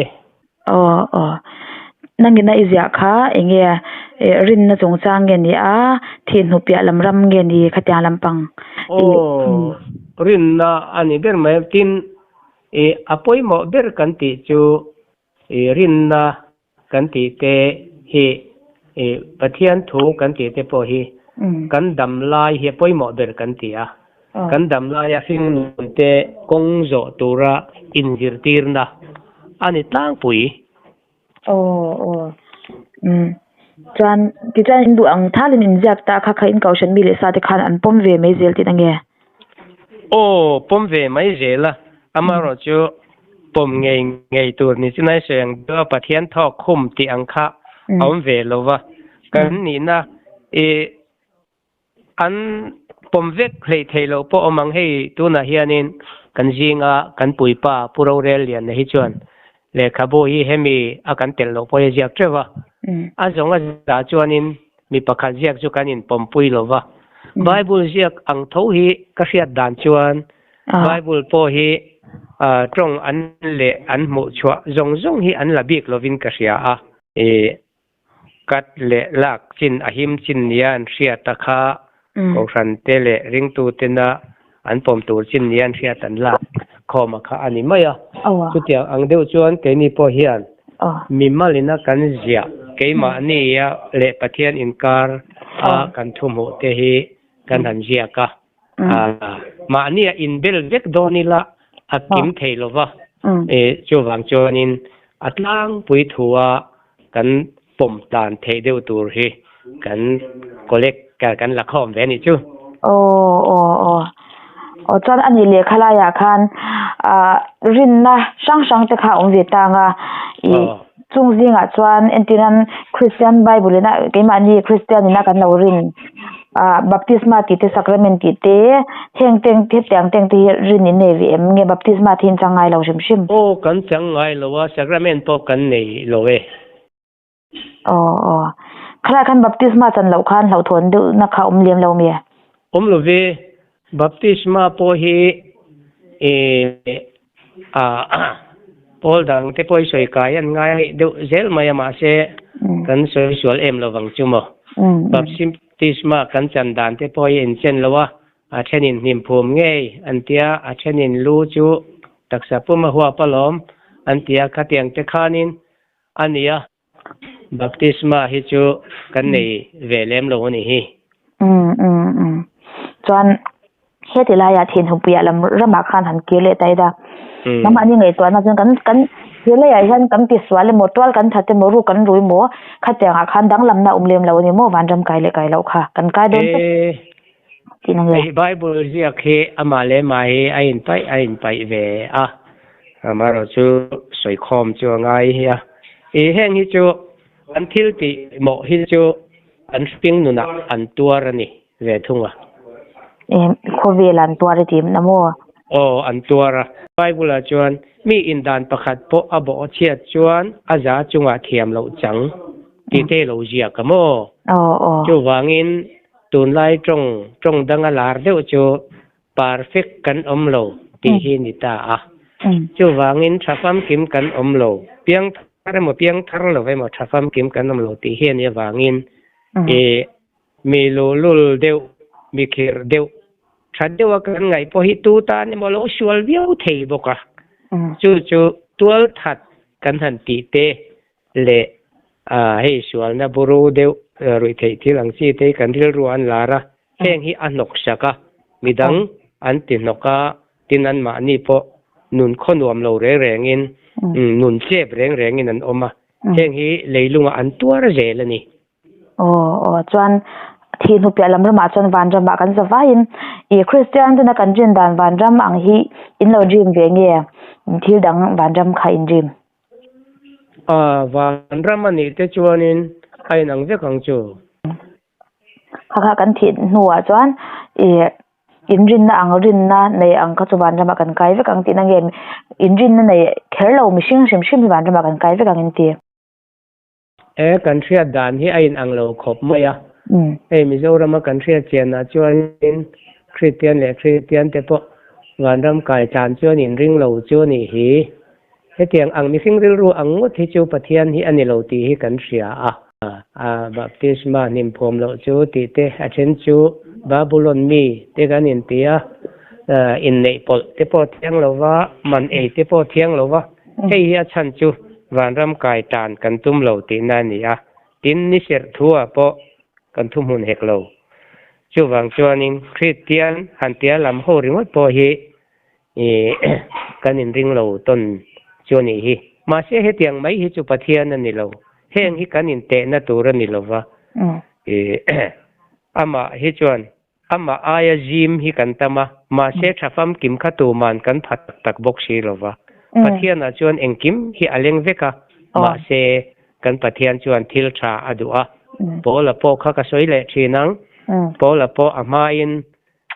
Aw aw, nangin a i ziah kha eng nge rinna chungchang nge ni a, thihhnu piah lam ram nge ni khatiang lampang? Aw, rinna a ni ber mai. Tin, a pawimawh ber kan tih chu rinna Kan tih te hi ih Pathian thu kan tih te pawh hi kan dam lai hi a pawimawh ber kan ti a. Kan dam laia hringnun te kawng zawh tura inzirtirna a ni tlangpui. Aw aw umm chuan tichuan in duh ang thalin inziak ta kha kha in kohhran mi leh sa te khan an pawm ve mai zel tih na nge? Aw, pawm ve mai zel a, amaherawhchu pawm ngei ngei tur ni chu nai sawi ang deuh a, Pathian thawk khum tih ang kha a awm ve lo va, kan nihna i an pawm vek hleih theih loh pawh awm ang, hei tunah hianin kan zinga kan puipa Pu Rorel Liana hi chuan lehkhabu hi hemi a kan telh loh pawh hi a ziak teuh va, a zawng a zah chuanin Mi pakhat ziak chu kan inpawmpui lo va. Bible ziak ang tho hi ka hriat dan chuan Bible pawh hi tawng an leh an hmuh chhuah zawng zawng hi an la bik lovin ka hria a. I cut leh lak chin a him chin nia an hriat a kha Kohhran te leh ringtu tena an pawm tur chin nia an hriat an lak khawm a kha a ni mai a. Chutiang ang deuh chuan keini pawh hian mimalina kan ziah keimahnia leh Pathian inkar a kan thu hmuh te hi kan han ziak a. Mahnia inbel vek dawn ila a kim thei lo va, chuvang chuanin a tlangpui thua kan pawm tlan theih deuh tur hi kan collect kan la khawm ve a nih chu. Aw aw aw aw chuan a nih lehkha laiah khan ah rinna hrang hrang te kha a awm ve tang a ih chung zingah chuan entirnan Christian Bible ina keimahni Christian ina kan lo rin. Ah baptisma tih te sacrament tih te heng te hetiang te ang te hi rin in nei ve em nge baptisma te hi in chang ngai lo hrim hrim. Aw kan chang ngai lo a sacrament pawh kan nei lo e. Aw aw khalai khan baptisma chan loh khan hlauhthawn deuh na kha awm lem lo mi? Awm lo ve baptisma pawh hi ih ah pawl dang te pawh hi sawi kai an ngai deuh zel mai a mahse kan sawi sual em lo vang chu maw baptisma kan chan dan te pawh hi a inchen lo a a thenin hnim phum ngei an tia a thenin lu chu taksa pum a huap alawm an tia khatiang te khanin a ni a baptisma hi chu kan nei ve lem lo a nih hi. Umm umm umm chuan heti laiah thinhupuiah lam ramah khan han kir leh ta ila nangmahni ngaihtuahna chuan kan kan he leiah hian kan ti sual emaw tual kan that emaw ruk kan rui maw khatiangah khan danglamna a awm lem lo a ni maw vanram kai leh kai loh kha kan kai dawn tawp tih na nge. Hei Bible ziak hi amah leh mah hi a inpaih a inpaih ve a, amaherawhchu sawikhawm chu a ngai hi a. Ih heng hi chu an thil tih mawh hi chu an hring nunah an tuar a ni ve thung a. Ih khawvel an tuar i tih na maw? Aw an tuar a. Bible ah chuan mi indan pakhat pawh a bawh chhiat chuan a za chungah thiam loh chang tih te lo ziak a maw? Aw aw. Chuvangin Tunlai tawng tawng danga lar deuh chu perfect kan awm lo tih hi ni ta a. Chuvangin tha famkim kan awm lo, piang thar emaw piang thar lo emaw tha famkim kan awm lo tih hi a nih avangin ih mi luhlul deuh, mi khirh deuh, tha deuha kan ngaih pawh hi tu tan emaw lo sual viau thei bawk a. Chu chu tual that kan han tih te leh hei sualna buru deuh ruih theih thil ang chi te hi kan rilru an lar a, heng hi a hnawk sak a, midang an ti hnawk a, tin anmahni pawh nun khaw nuam lo reng rengin, nun chep reng rengin an awm a, heng hi leilungah an tuar zel a ni. Aw aw chuan thih hnu piah lam ramah chuan vanramah kan za vaiin ih Kristian tuna kan rin dan vanram ang hi in lo dream ve nge thil dang vanram kha in dream. A vanram a nih te chuanin a inang vek ang chu. Kha kha kan thih hnuah chuan ih inrinna ang rinna nei ang kha chu vanramah kan kai vek ang tihna nge inrinna nei kher lo mihring hrim hrim hi vanramah kan kai vek ang in ti. E, kan hriat dan hi a inang lo khawp mai a. Hei Mizorama kan hriat chianah chuanin Kristian leh Kristian te pawh vanram kai tlan chuan inring lo chu a nih hi. Hetiang ang mihring rilru ang ngawt hi chu Pathian hi a ni lo tih hi kan hria a. A baptisma hnimphawm loh chu tih te a then chu Babulon mi te kan inti a, inneih pawlh te pawh thiang lo va, man ei te pawh thiang lo va. Hei hi a chhan chu vanram kai tan kan tum lo tihna a ni a, tin ni serh thu-ah pawh kan thuhmun hek lo. Chuvang chuanin Kristian han tia lam ho ringawt pawh hi kan inring lo tawn chu a nih hi. Mahse hetiang mai hi chu Pathian a ni lo. Heng hi kan intehna tur a ni lo va, amah hi chuan Amah aia zim hi kan tam a, mahse tha famkim kha tuman kan pha tak tak bawk si lo va. Pathianah chuan engkim hi a leng vek a, mahse kan Pathian chuan thil tha a duh a. Paula pawh kha ka sawi leh thin ang, Paula pawh a hmain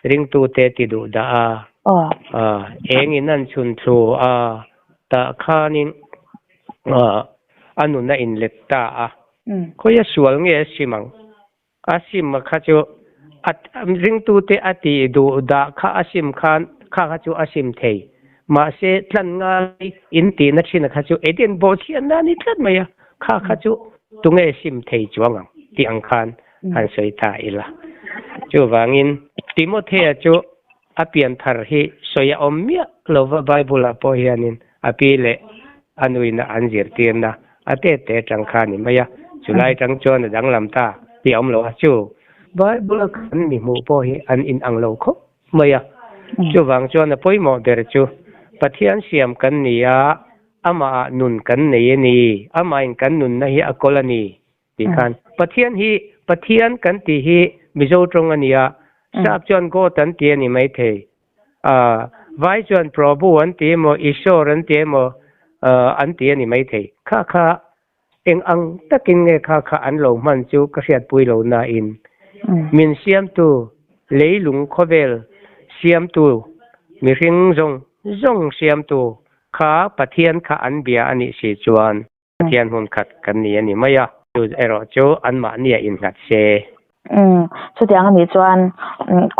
ringtute ti duh dah a, eng in an chhun thlu a, tah khanin a nun a inlet ta a, khawia sual nge a sim ang? A sim kha chu a ringtute a tih duh dah kha a sim khan kha kha chu a sim thei. Mahse tlan ngai in tihna thin kha chu Eden bawhchhiatna a ni tlat mai a, kha kha chu tunge sim thei chuang ang tih ang khan han sawi ta ila. Chuvangin Timothea chu a pian thar hi sawi a awm miah lova Bible ah pawh hianin a pi leh a nuina an zirtirna a te te atang kha a ni mai a, chulai atang chuan a danglam ta tih a awm lo a, chu Bible a kan mi hmuh pawh hi an inang lo khawp mai a, chuvang chuan a pawimawh ber chu Pathian siam kan ni a, amahah nun kan nei a ni, amahin kan nunna hi a kawl a ni tih khan Pathian hi Pathian kan tih hi Mizo tawng a ni a, Sap chuan God an ti a ni maithei. Vai chuan Prabhu an ti emaw Ishwar an ti emaw an ti a ni maithei. Kha kha eng ang takin nge kha kha an lo hman chu ka hriatpui lo nain Min siamtu, leilung khawvel siamtu, mihring zawng zawng siamtu kha Pathian kha an bia a nih si chuan Pathian hmun khat kan ni a ni mai a. Chu erawh chu anmahnia innghat se. Chutiang a nih chuan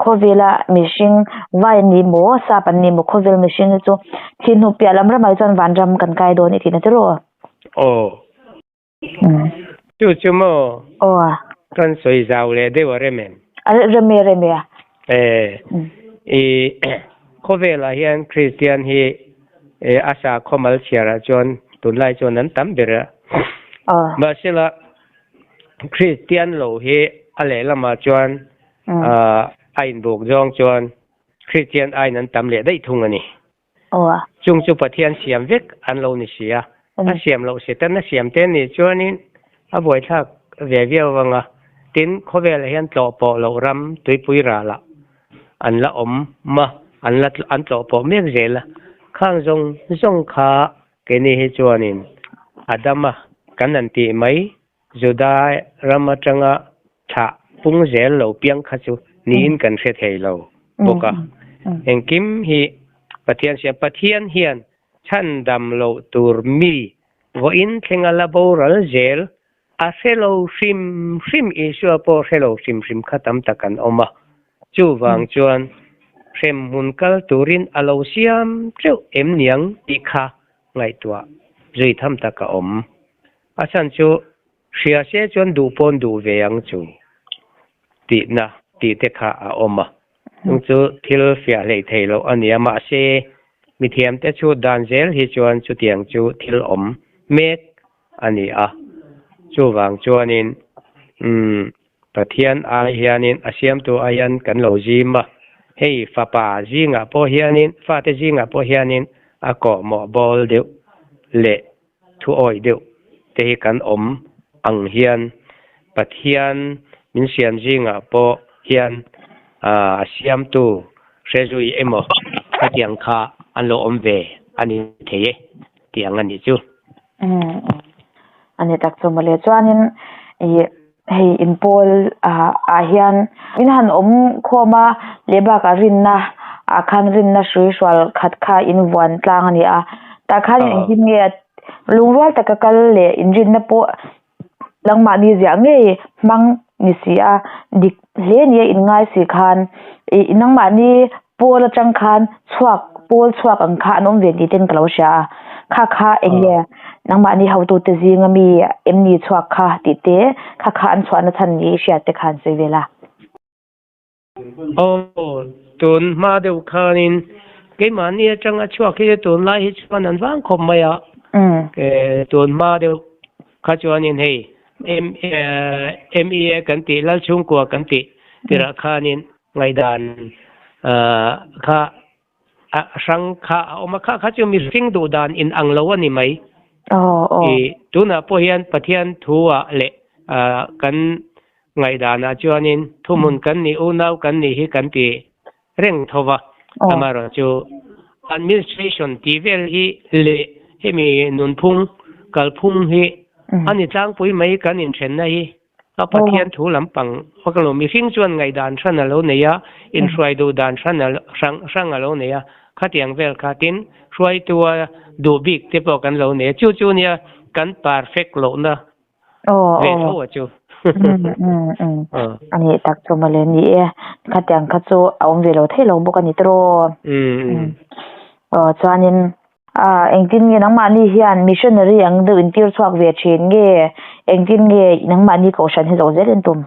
khawvela mihring vai an ni maw, sap an ni maw khawvel mihring hi chu thih hnu piah lam ramah hi chuan vanram kan kai dawn i tihna te rawh. Aw. Chu chu maw? Aw. Kan sawi zau leh deuh a rem em? A rem e, rem e. E, i khawvelah hian Kristian hi a sakhaw mal chhiarah chuan tunlai chuan an tam ber a. Mahsela Kristian lo hi a lehlamah chuan a inbuk zawng chuan Kristian aiin an tam leh daih thung a ni. Chung chu Pathian siam vek an lo ni si a, a siam loh Satan a siam te nih chuanin a buaithlak ve viau vang a, tin khawvelah hian tlawh pawh loh ram tuipui ralah an la awm a, an la an tlawh pawh mek zel a, khang zawng zawng kha keini hi chuanin Adama kan han tih mai Juda ram atanga thlah pung zel lo piang kha chu niin kan hre thei lo bawk a. Engkim hi Pathian siam, Pathian hian chhandam loh tur mi vawiin thlenga la boral zel a hre lo hrim hrim, Isua pawh hre lo hrim hrim kha tam tak an awm a. Chuvang chuan hremhmun kal turin a lo siam teuh em niang tih kha ngaihtuah zui tham tak a awm. A chhan chu hria se chuan duh pawn duh ve ang chu tihna tih te kha a awm a. Chung chu thil fiah hleih theih loh a nia. Mahse, mithiamte chhut dan zel hi chuan chutiang chu thil awm mek a ni a. Chuvang chuanin umm Pathian ai hianin a siamtu ai hian kan lo zim a. Hei fapa zingah pawh hianin fate zingah pawh hianin a kawhmawh bawl deuh leh Thu awih deuh te hi kan awm ang hian Pathian min siam zingah pawh hian a siamtu hre zui emaw khatiang kha an lo awm ve a ni thei e tih ang a nih chu. Umm a ni tak chu mawle. Chuanin ih hei inpawl ah hian in han awm khawm a leh bakah rinna ah khan rinna hrui hrual khat kha in vuan tlang a ni a tah khan engtin nge lungrual taka kal leh inrinna pawh nangmahni ziah ngei hmang ni si a dik hle ni a inngai si khan ih nangmahni pawl atang khan chhuak pawl chhuak ang kha an awm ve tih ten ka lo hria a kha kha eng nge nangmahni hotute zinga mi em ni chhuak kha tih te kha kha an chhuahna chhan ni i hriat te kha an sawi vel a. Aw tun hma deuh khanin keimahni atanga chhuak hi tunlai hi chuan an vang khawp mai a, tun hma deuh kha chuanin hei MEA kan tih Lalchhungkua kan tih tirah khanin Ngaihdan kha a hrang kha a awm a, kha kha chu mihring duh dan in ang lo a ni mai. I tunah pawh hian Pathian thu ah leh kan ngaihdan ah chuanin thuhmun kan nih unau kan nih hi kan ti reng tho va, amaherawhchu administration tih vel hi leh hemi nunphung kalphung hi a ni tlangpui mai kan inthenna hi. A Pathian thu lampang vak lo mihring chuan ngaihdan hran a lo nei a, inhruai duh dan hran a hrang hrang a lo nei a, khatiang vel kha tin hruaitua duh bik te pawh kan lo nei a, chu chu nia kan perfect lohna ve tho a chu. A nih tak chu mawle ni e, khatiang kha chu a awm ve lo thei lo bawk a ni tiraw. Aw chuanin Ah, engtin nge nangmahni hian missionary ang deuh in tir chhuak ve thin nge? Engtin nge nangmahni kohhran hi zo zel in tum?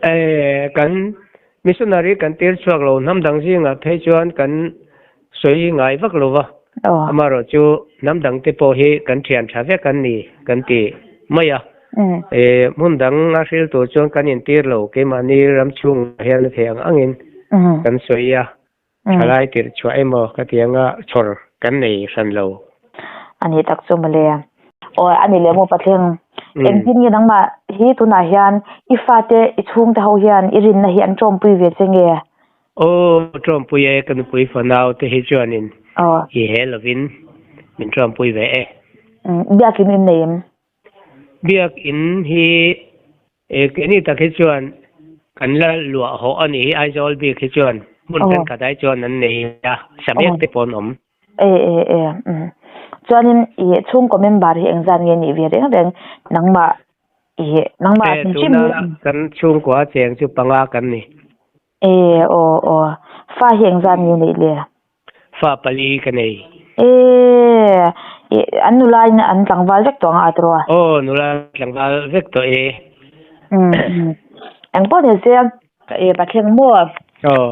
Eh, kan missionary kan tir chhuak lo, hnam dang zingah phei chuan kan sawi ngai vak lo va. Amaherawh chu hnam dang te pawh hi kan thian tha vek an ni kan ti mai a. Eh, hmun dang a hril tur chuan kan intir lo, keimahni ram chhungah hian a theih ang angin kan sawi a. Thalai tirh chhuah emaw ka ti anga chhawr kan nei hran lo. A nih tak chu mawle. Aw a ni leh maw Patling. Engtin nge nangmah hi tunah hian i fate i chhungte ho hian i rinna hi an tawmpui ve che nge? Aw tawmpui e ka nupui fanau te hi chuanin i he lovin min tawmpui ve e. Biakin in nei em? Biakin hi. E keini tak hi chuan kan la luah hawh a nih hi Aizawl bik hi chuan hmun thenkhat ai chuan an nei a, samek te pawh an awm. E e e umm chuanin i chhungkaw member hi engzat nge nih ve reng reng nangmah i nangmah E tuna kan chhungkua cheng chu panga kan ni. E aw aw fa hi engzat nge neih le? Fa pali ka nei. E i an nula in an tlangval vek tawh ang a tiraw? Aw nula tlangval vek tawh e. Umm engpawh ni se e Pathian maw? Aw.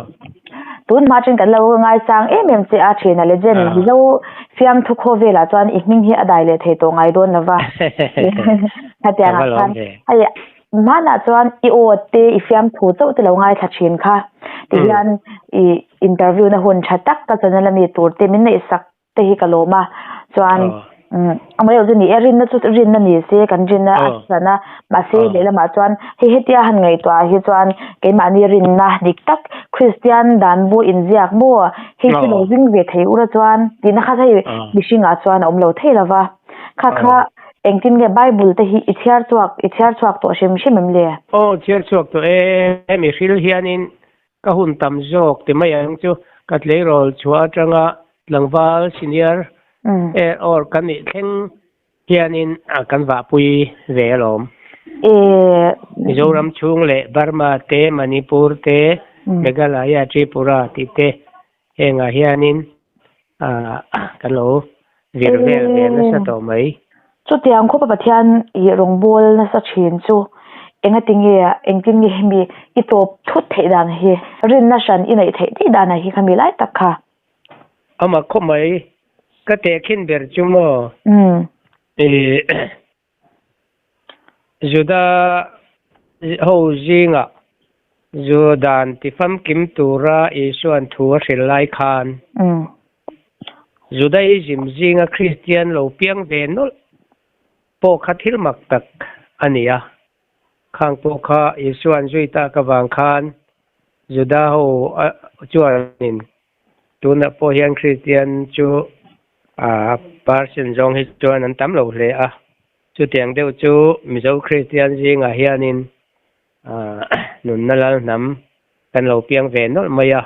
Tun hma atangin kan lo ngaisang em em che a thin a legend Mizo fiamthu khawvelah chuan i hming hi a dai leh thei tawh ngai dawn lova. Khatiang ah khan hei hmanah chuan i aw te i fiamthu chauh te lo ngaithla thin kha tihian i interview na hun tha tak ka channel ami tur te min neih sak te hi ka lawm a chuan amaherawh chu ni e rinna chu rinna ni se kan rinna a hran a mahse lehlamah chuan hei hetia han ngaihtuah ah hi chuan keimahni rinna dik tak Kristian dan bu inziak maw hei chu lo ring ve thei ula chuan tihna kha hei mihringah chuan a awm lo thei lova kha kha engtin nge Bible te hi i chhiar chhuak i chhiar chhuak tawh hrim hrim em le? Aw chhiar chhuak tawh e hemi hril hianin Ka hun tam zawk ti mai ang chu ka tleirawl chhuah atanga tlangval senior eh or kan nih thleng hianin kan vahpui ve alawm. Mizoram chhung leh Burma te, Manipur te, Meghalaya, Tripura tih te hengah hianin kan lo vir vel ve nasa tawh mai. Chutiang khawpa Pathian i rawngbâwl nasa ṭhin chu engati nge, engtin nge hemi i tawp thut theih dan hi, rinna hran i neih theih daih danah hi khami lai tak kha? Amah khawp mai, ka tehkhin ber chu maw? Juda ho zingah Judan ti famkim tura Isua'n thu a hrilh lai khan Judaism zinga Kristian lo piang ve nawlh pawh kha thil mak tak a ni a. Khang pawh kha Isua'n zui tak avang khan Juda ho chuanin Tunah pawh hian Kristian chu a percent zawng hi chuan an tam lo hle a, chutiang deuh chu Mizo Kristian zingah hianin nunna lal hnam kan lo piang ve nawlh mai a,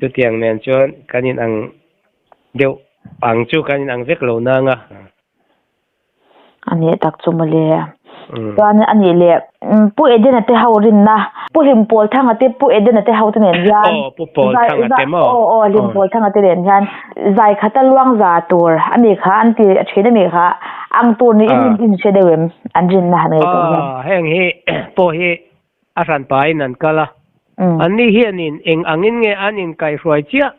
chutiang nen chuan kan inang deuh ang chu kan inang vek lo nang a. A nih tak chu mawle. Chuan a nih leh Pu Edena te ho rinna Pu Hlimpawl Thanga te Pu Edena te ho te nen hian Aw Pu Pawl Thanga te maw? Aw aw Hlimpawl Thanga te nen hian zai khata luang za tur a nih kha an ti a thin a nih kha ang tur niin in in hre deuh em an rinna han ngei tawh hian. Aw heng hi pawh hi a hran pahin an kal a. Anni hianin eng angin nge an inkaihhruai chiah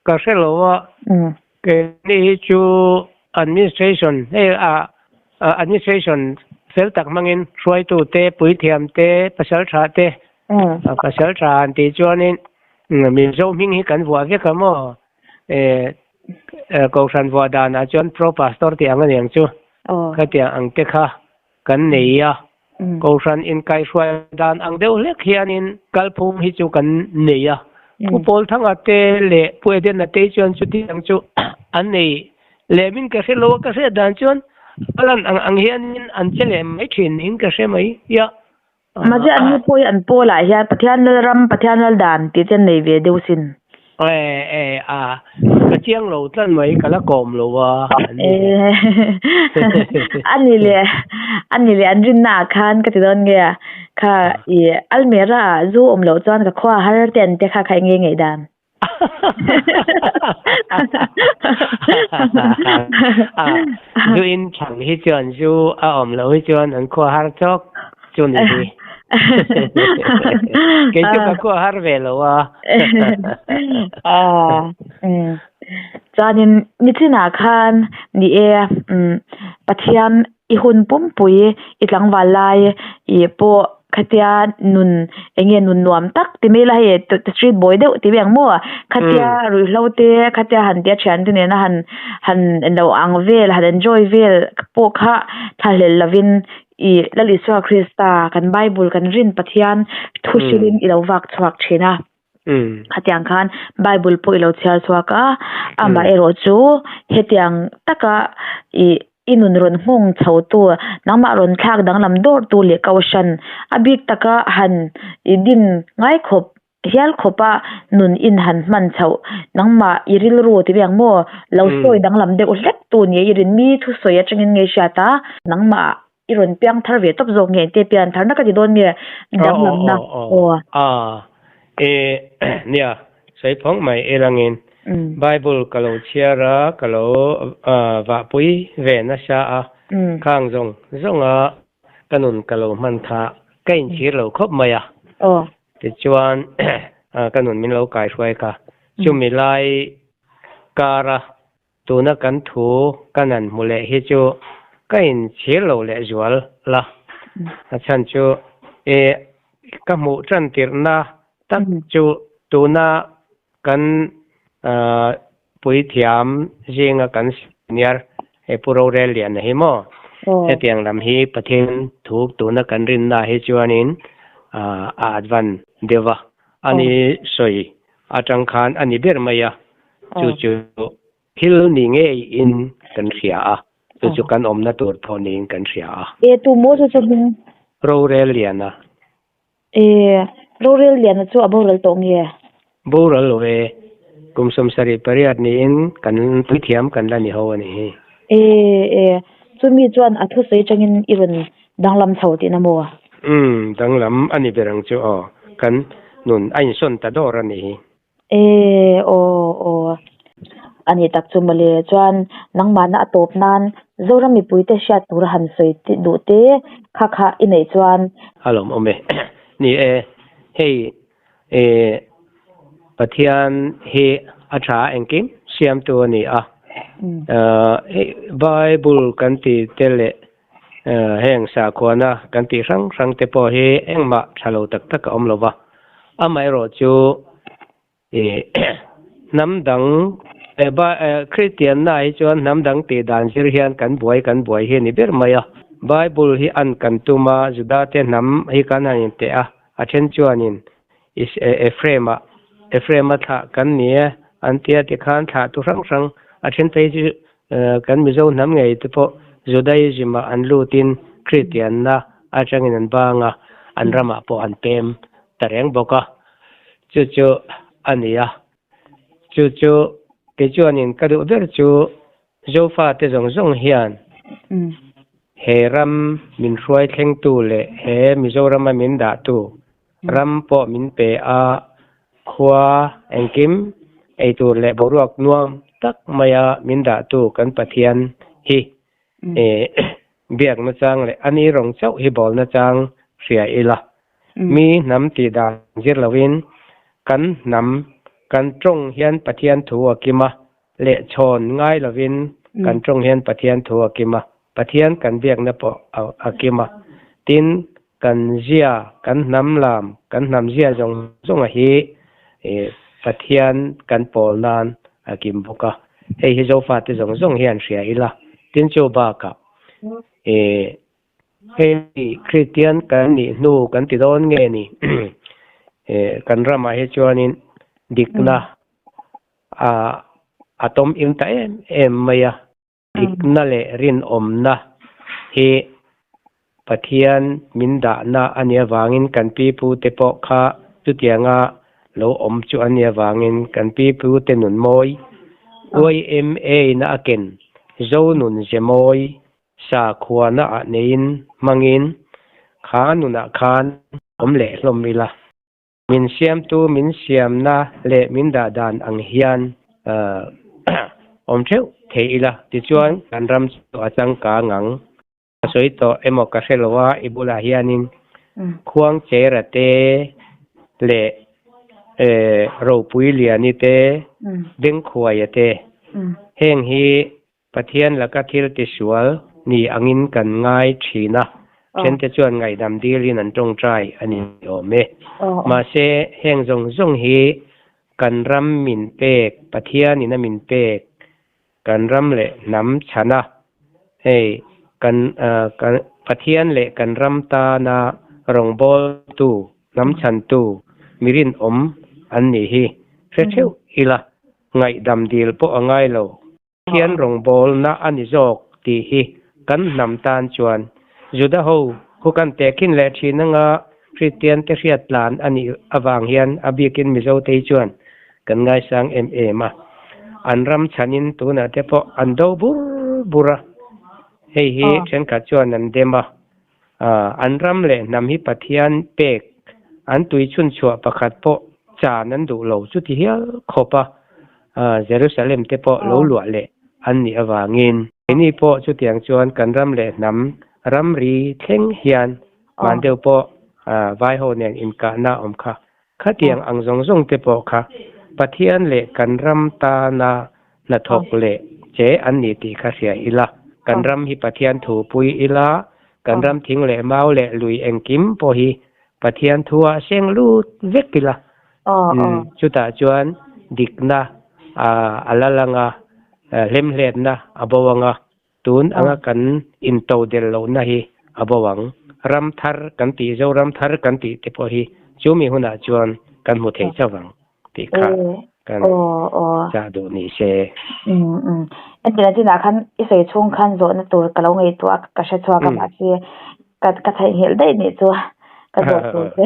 Ka hre lo a, keini hi chu administration hei a administration fel tak hmangin hruaitu te, puithiam te, pasal tha te, pasal tha han tih chuanin Mizo hming hi kan vuah vek a maw? Kohhran vuah danah chuan pro pastor tih ang a ni ang chu, khatiang ang te kha kan nei a, Kohhran inkaihhruai dan ang deuh hlek hianin kalphung hi chu kan nei a. Pu Pawlthanga te leh Pu Edena te chuan chutiang chu an nei lemin ka hre lo a, ka hriat dan chuan a lan ang ang hianin an che leh mai thin niin ka hre mai a. Mahse an ni pawh hi an pawlah hian Pathian Lalram, Pathian Laldan tih te an nei ve deuh sin. E e a, ka chiang lo tlat mai, ka la kawm lo a, an ni le. A ni le, a ni le, an rinna ah khan ka ti dawn nge a, kha i almera ah zu awm loh chuan ka khua har te an te kha kha eng nge ngaih dan? Zu in chang hi chuan zu a awm loh hi chuan an khua har chawk chu ni hi. Kei chu ka khua har ve lo a. Chuanin nichinah khan ni e Pathian i hun pumpui i tlangval lai ih pawh khatia nun eng nge nun nuam tak ti mai la hei street boy deuh ti mai ang maw khatia ruihhlo te khatia han tia thian te nena han han lo ang vel han enjoy vel pawh kha thlahlel lovin Ih, Lal Isua Krista, kan Bible kan rin Pathian thu hrilhin i lo vak chhuak thin a. Khatiang khan Bible pawh i lo chhiar chhuak a, amaherawh chu hetiang taka ih. I nun rawn nghawng chho tu, nangmah rawn thlak danglam dawr tu leh kohhran a bik taka han i din ngai khawp hial khawpa nun in han hman chhoh nangmah i rilru ti ve ang maw? Lo sawi danglam deuh hlek tu nia i rin mi thusawi atangin nge hriat a, nangmah i rawn piang thar ve tawp zawk nge engte pian tharna ka ti dawn nge danglamna aw. A e nia sawi phawng mai i langin Bible ka lo chhiar a ka lo vahpui ve nasa a khang zawng zawng a ka nun ka lo hman kha ka inchhir lo khawp mai a tichuan ka nun min lo kaihruai kha chumi lai kara Tuna kan thu kan han hmu leh hi chu ka inchhir lo leh zual la. A chhan chu e ka hmuh tan tirhna tak chu tuna kan puithiam zinga kan senior he Pu Rorel Liana hi maw? Hetiang lam hi Pathian thu tuna kan rinna hi chuanin a advan deuh a, ani sawi atang khan a ni ber mai a, chu chu thil ni ngeiin kan hria a, chu chu kan awmna tur pawh niin kan hria a. E tu maw chu chu hming? Rorel Liana. E Rorel Liana chu a boral tawh nge? Boral lo e, kum 78 niin kan puithiam kan la ni ho a nih hi. E e, chumi chuan a thusawi atangin i rawn Danglam chho tihna maw? Umm, danglam a ni ber ang chu aw. Kan nun a insawn ta dawr a nih hi. E, aw, aw. A nih tak chu mawle. Chuan nangmahna a tawp nan Zoram mipuite hriat tura han sawi duh te kha kha i neih chuan. A lawmawm e. Ni e, hei e Pathian hi a tha engkim siamtu a ni a. Hei Bible kan ti te leh Heng sakhuana kan tih hrang hrang te pawh hi engmah tha lo tak tak a awm lo va, amaherawh chu hnam dang Kristian na hi chuan hnam dang tih dan zir hian kan buai kan buai hi a ni ber mai a. Bible hi an kan tum a, Juda te hnam hi kan han inteh a, a then chuanin Ephraim-a Ephraim-a thlah kan ni e an tia tikhan thlah tu hrang hrang a then phei chu Kan Mizo hnam ngei te pawh Judaism-ah an lutin Kristianna atangin an bang a, an ramah pawh an pem ta reng bawk a. Chu chu a ni a. Chu chu kei chuanin ka duh ber chu Zofa te zawng zawng hian he ram min hruai thlengtu leh he Mizorama min dahtu ram pawh min pe a, Khua engkim eitur leh boruak nuam tak maia min dahtu kan Pathian hi biakna chang leh a ni rawng chauh hi bawlna chang hria ila. Mi hnam tih dan zir loin kan hnam, kan tawng hian Pathian thu a kim a, lehchhawn ngai lovin kan tawng hian Pathian thu a kim a, Pathian kan biakna pawh a kim a. Tin, Kan zia, kan hnam lam, kan hnam zia zawng zawnga hi Pathian kan pawl nan a kim bawk a. Hei hi Zofate zawng zawng hian hria ila. Tin chu bakah hei Kristian kan nih hnu kan ti dawn nge ni? Kan ramah hi chuanin dikna a tawm im ta em em mai a. Dikna leh rinawmna hi Pathian min dahna a nih avangin kan pipute pawh kha chutianga lo awm chu a nih avangin kan pipute nun mawi, YMA-na a ken Zo nun ze mawi sakhuana ah neiin hmangin kha nunah khan awm leh hlawm ila. Min siamtu min siamna leh min dah dan ang hian awm theuh thei ila tichuan kan ram chu a changkang ang. Ka sawi tawh emaw ka hre lo a, i bulah hianin Khuangchera te leh Ropuiliani te, Bengkhuaia te heng hi Pathian laka thil tisual ni angin kan ngai thin a, thente chuan ngaihdam dilin an tawngtai a ni awm e. Mahse, heng zawng zawng hi kan ram min pek, Pathianin a min pek, kan ram leh hnam chhana, hei kan Pathian leh kan ram tana rawngbawltu, hnam chhantu, mi rinawm an nih hi hre theuh ila. Ngaihdam dil pawh a ngai lo. Pathian rawngbawlna a ni zawk tih hi Kan hnam tan chuan Juda ho khu kan tehkhin leh thin anga Kristian te hriat tlan a nih avang hian a bikin Mizo te hi chuan kan ngaisang em em a. An ram chhanin tunah te pawh an do bur bur a, hei hi thenkhat chuan an dem a. An ram leh hnam hi Pathian pek an tui chhunchhuah pakhat pawh chan an duh lo chuti hial khawp a, Jerusalem te pawh lo luah leh an nih avangin. Keini pawh chutiang chuan kan ram leh hnam ramri thleng hian hman deuh pawh vaiho nen inkahna awm kha Khatiang ang zawng zawng te pawh kha Pathian leh kan ram tana hnathawk leh che an ni tih kha hria ila, kan ram hi Pathian thu pui ila, kan ram thing leh mau leh lui engkim pawh hi Pathian thua seng lut vek ila, chutah chuan dikna a la lang a, hlemhletna a bo ang a, Tun anga kan into del lohna hi a bo ang. Ram thar kan tih, Zoram thar kan tih te pawh hi chu mi hunah chuan kan hmu thei chauh ang tih kha kan chah duh ni se. Entirna chinah khan i sawi chhung khan zawhna tur ka lo ngaihtuah a, ka hre chhuak a mahse ka ka theihnghilh daih nih chu ka zawh tur che.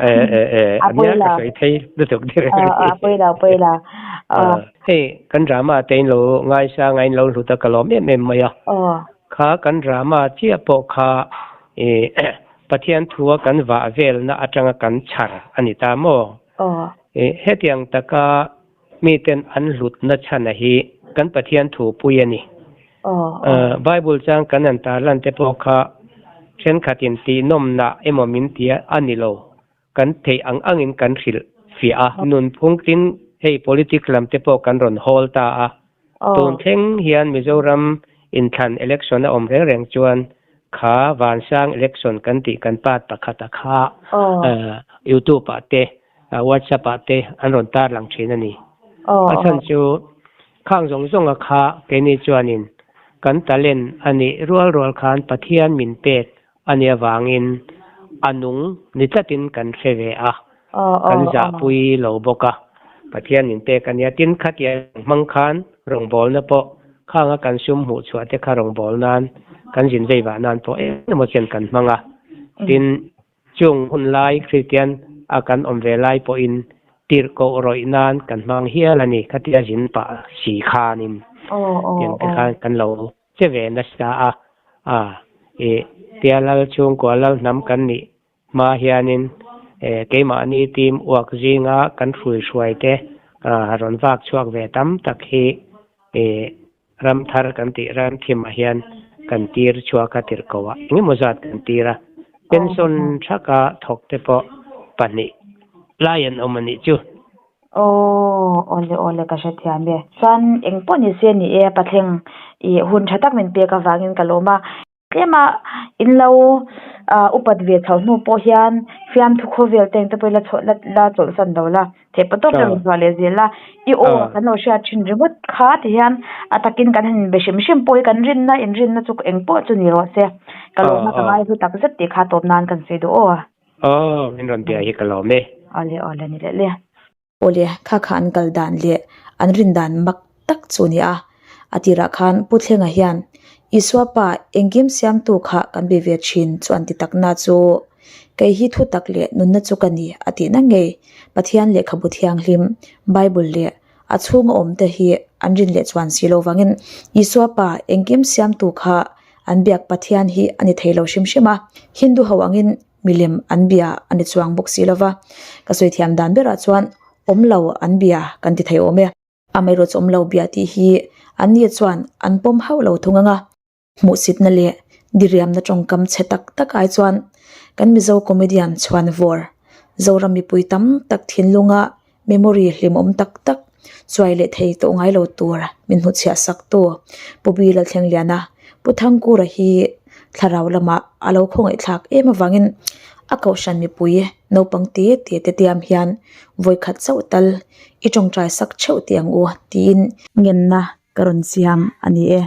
E e e A pawi ania ka lo. sawi thei lutuk der A a pawi lo pawi lo. A hei kan drama te in lo ngaisang a in lo hlut a ka lawm em em mai a. Aw. Kha kan drama chiah pawh kha e Pathian thua kan vah velna atanga kan chhar a ni ta maw? Aw. E hetiang taka miten an hlutna chhana hi kan Pathian thu pui a ni. Bible chang kan han tarlan te pawh kha thenkhatin tihnawmna emaw min ti a ni lo. Kan theih ang angin kan hrilh fiah a. Nunphung tin hei politics lam te pawh kan rawn hawl ta a. Tun thleng hian Mizoram inthlan election a awm reng reng chuan kha Vansang election kan tih kan part pakhata kha YouTube ah te WhatsApp ah te an rawn tarlang thin a ni. A chhan chu khang zawng zawnga kha keini chuanin kan talent a nih rual rual khan Pathian min pek a nih avangin a nung ni tlatin kan hre ve a, kan zahpui lo bawk a, Pathian min pek a nia. Tin, khatiang hmang khan rawngbawlna pawh khanga kan sum hmuh chhuah te kha rawngbâwl nan kan zin vei vah nan pawh engemaw chen kan hmang a. Tin, Chung hun lai Kristian a kan awm ve lai pawhin tirhkoh rawih nan kan hmang hial a ni. Khatia zin pah si khanin tiang te khan kan lo che ve nasa a. A i tia lal chhungkua lal hnam kan nih hma hianin keimahni team uak zinga kan hrui hruai te rawn vak chhuak ve tam tak hi i Ram thar kan tih ram thimah hian kan tir chhuak a tirhkoh ah engemaw zat kan tir a, pension thaka thawk te pawh pahnih lai an awm a nih chu. Aw, awle awle ka hrethiam e. Chuan eng pawh ni se ni e Pathleng i hun tha tak min pek avangin ka lawm a. Tlema in lo upat ve chho hnu pawh hian fiamthu khawvel te engte pawh i la chhuah la la chawlhsan lo la, theih pawh tawp la rawn chhuah leh zel a, i aw kan lo hriat thin ringawt kha ti hian a takin kan han inbe hrim hrim pawh hi kan rinna inrinna chu eng pawh chu ni rawh se, ka lawmna ka ngai hlu tak zet tih kha tawp nan kan sawi duh aw. Aw, min rawn bia hi ka lawm e. Awle awle ni leh le. Awle, kha kha an kal dan leh an rin dan mak tak chu a ni a. A tirah khan Pu Thlenga hian Isua pa engkim siamtu kha kan be ve thin chu an ti takna chu kei hi thu tak leh nunna chu ka ni a tihna ngei Pathian lehkhabu thianghlim Bible leh a chhunga awmte hi an rin leh chuan si lo vangin Isua pa engkim siamtu kha an biak Pathian hi a ni thei lo hrim hrim a. Hindu ho angin Milem an bia a ni chuang bawk si lova, ka sawi thiam dan berah chuan awm lo an bia kan ti thei awm e. Amaherawhchu awm lo bia tih hi an ni chuan an pawm hauh lo thung ang a, hmuhsitna leh diriamna tawngkam chhe tak tak ai chuan kan Mizo comedian chhuan vawr Zoram mipui tam tak thinlunga Memory hlimawm tak tak chuai leh thei tawh ngai lo tur min hmuchhiah sak tu Pu Bi Lalthlengliana Pu Thangkura hi thlarau lamah a lo khawngaihthlak em avangin a kohhran mipui naupang te te te tiam hian vawikhat chauh tal i tawngtai sak theuh teh ang u tiin ngenna ka rawn siam a ni e.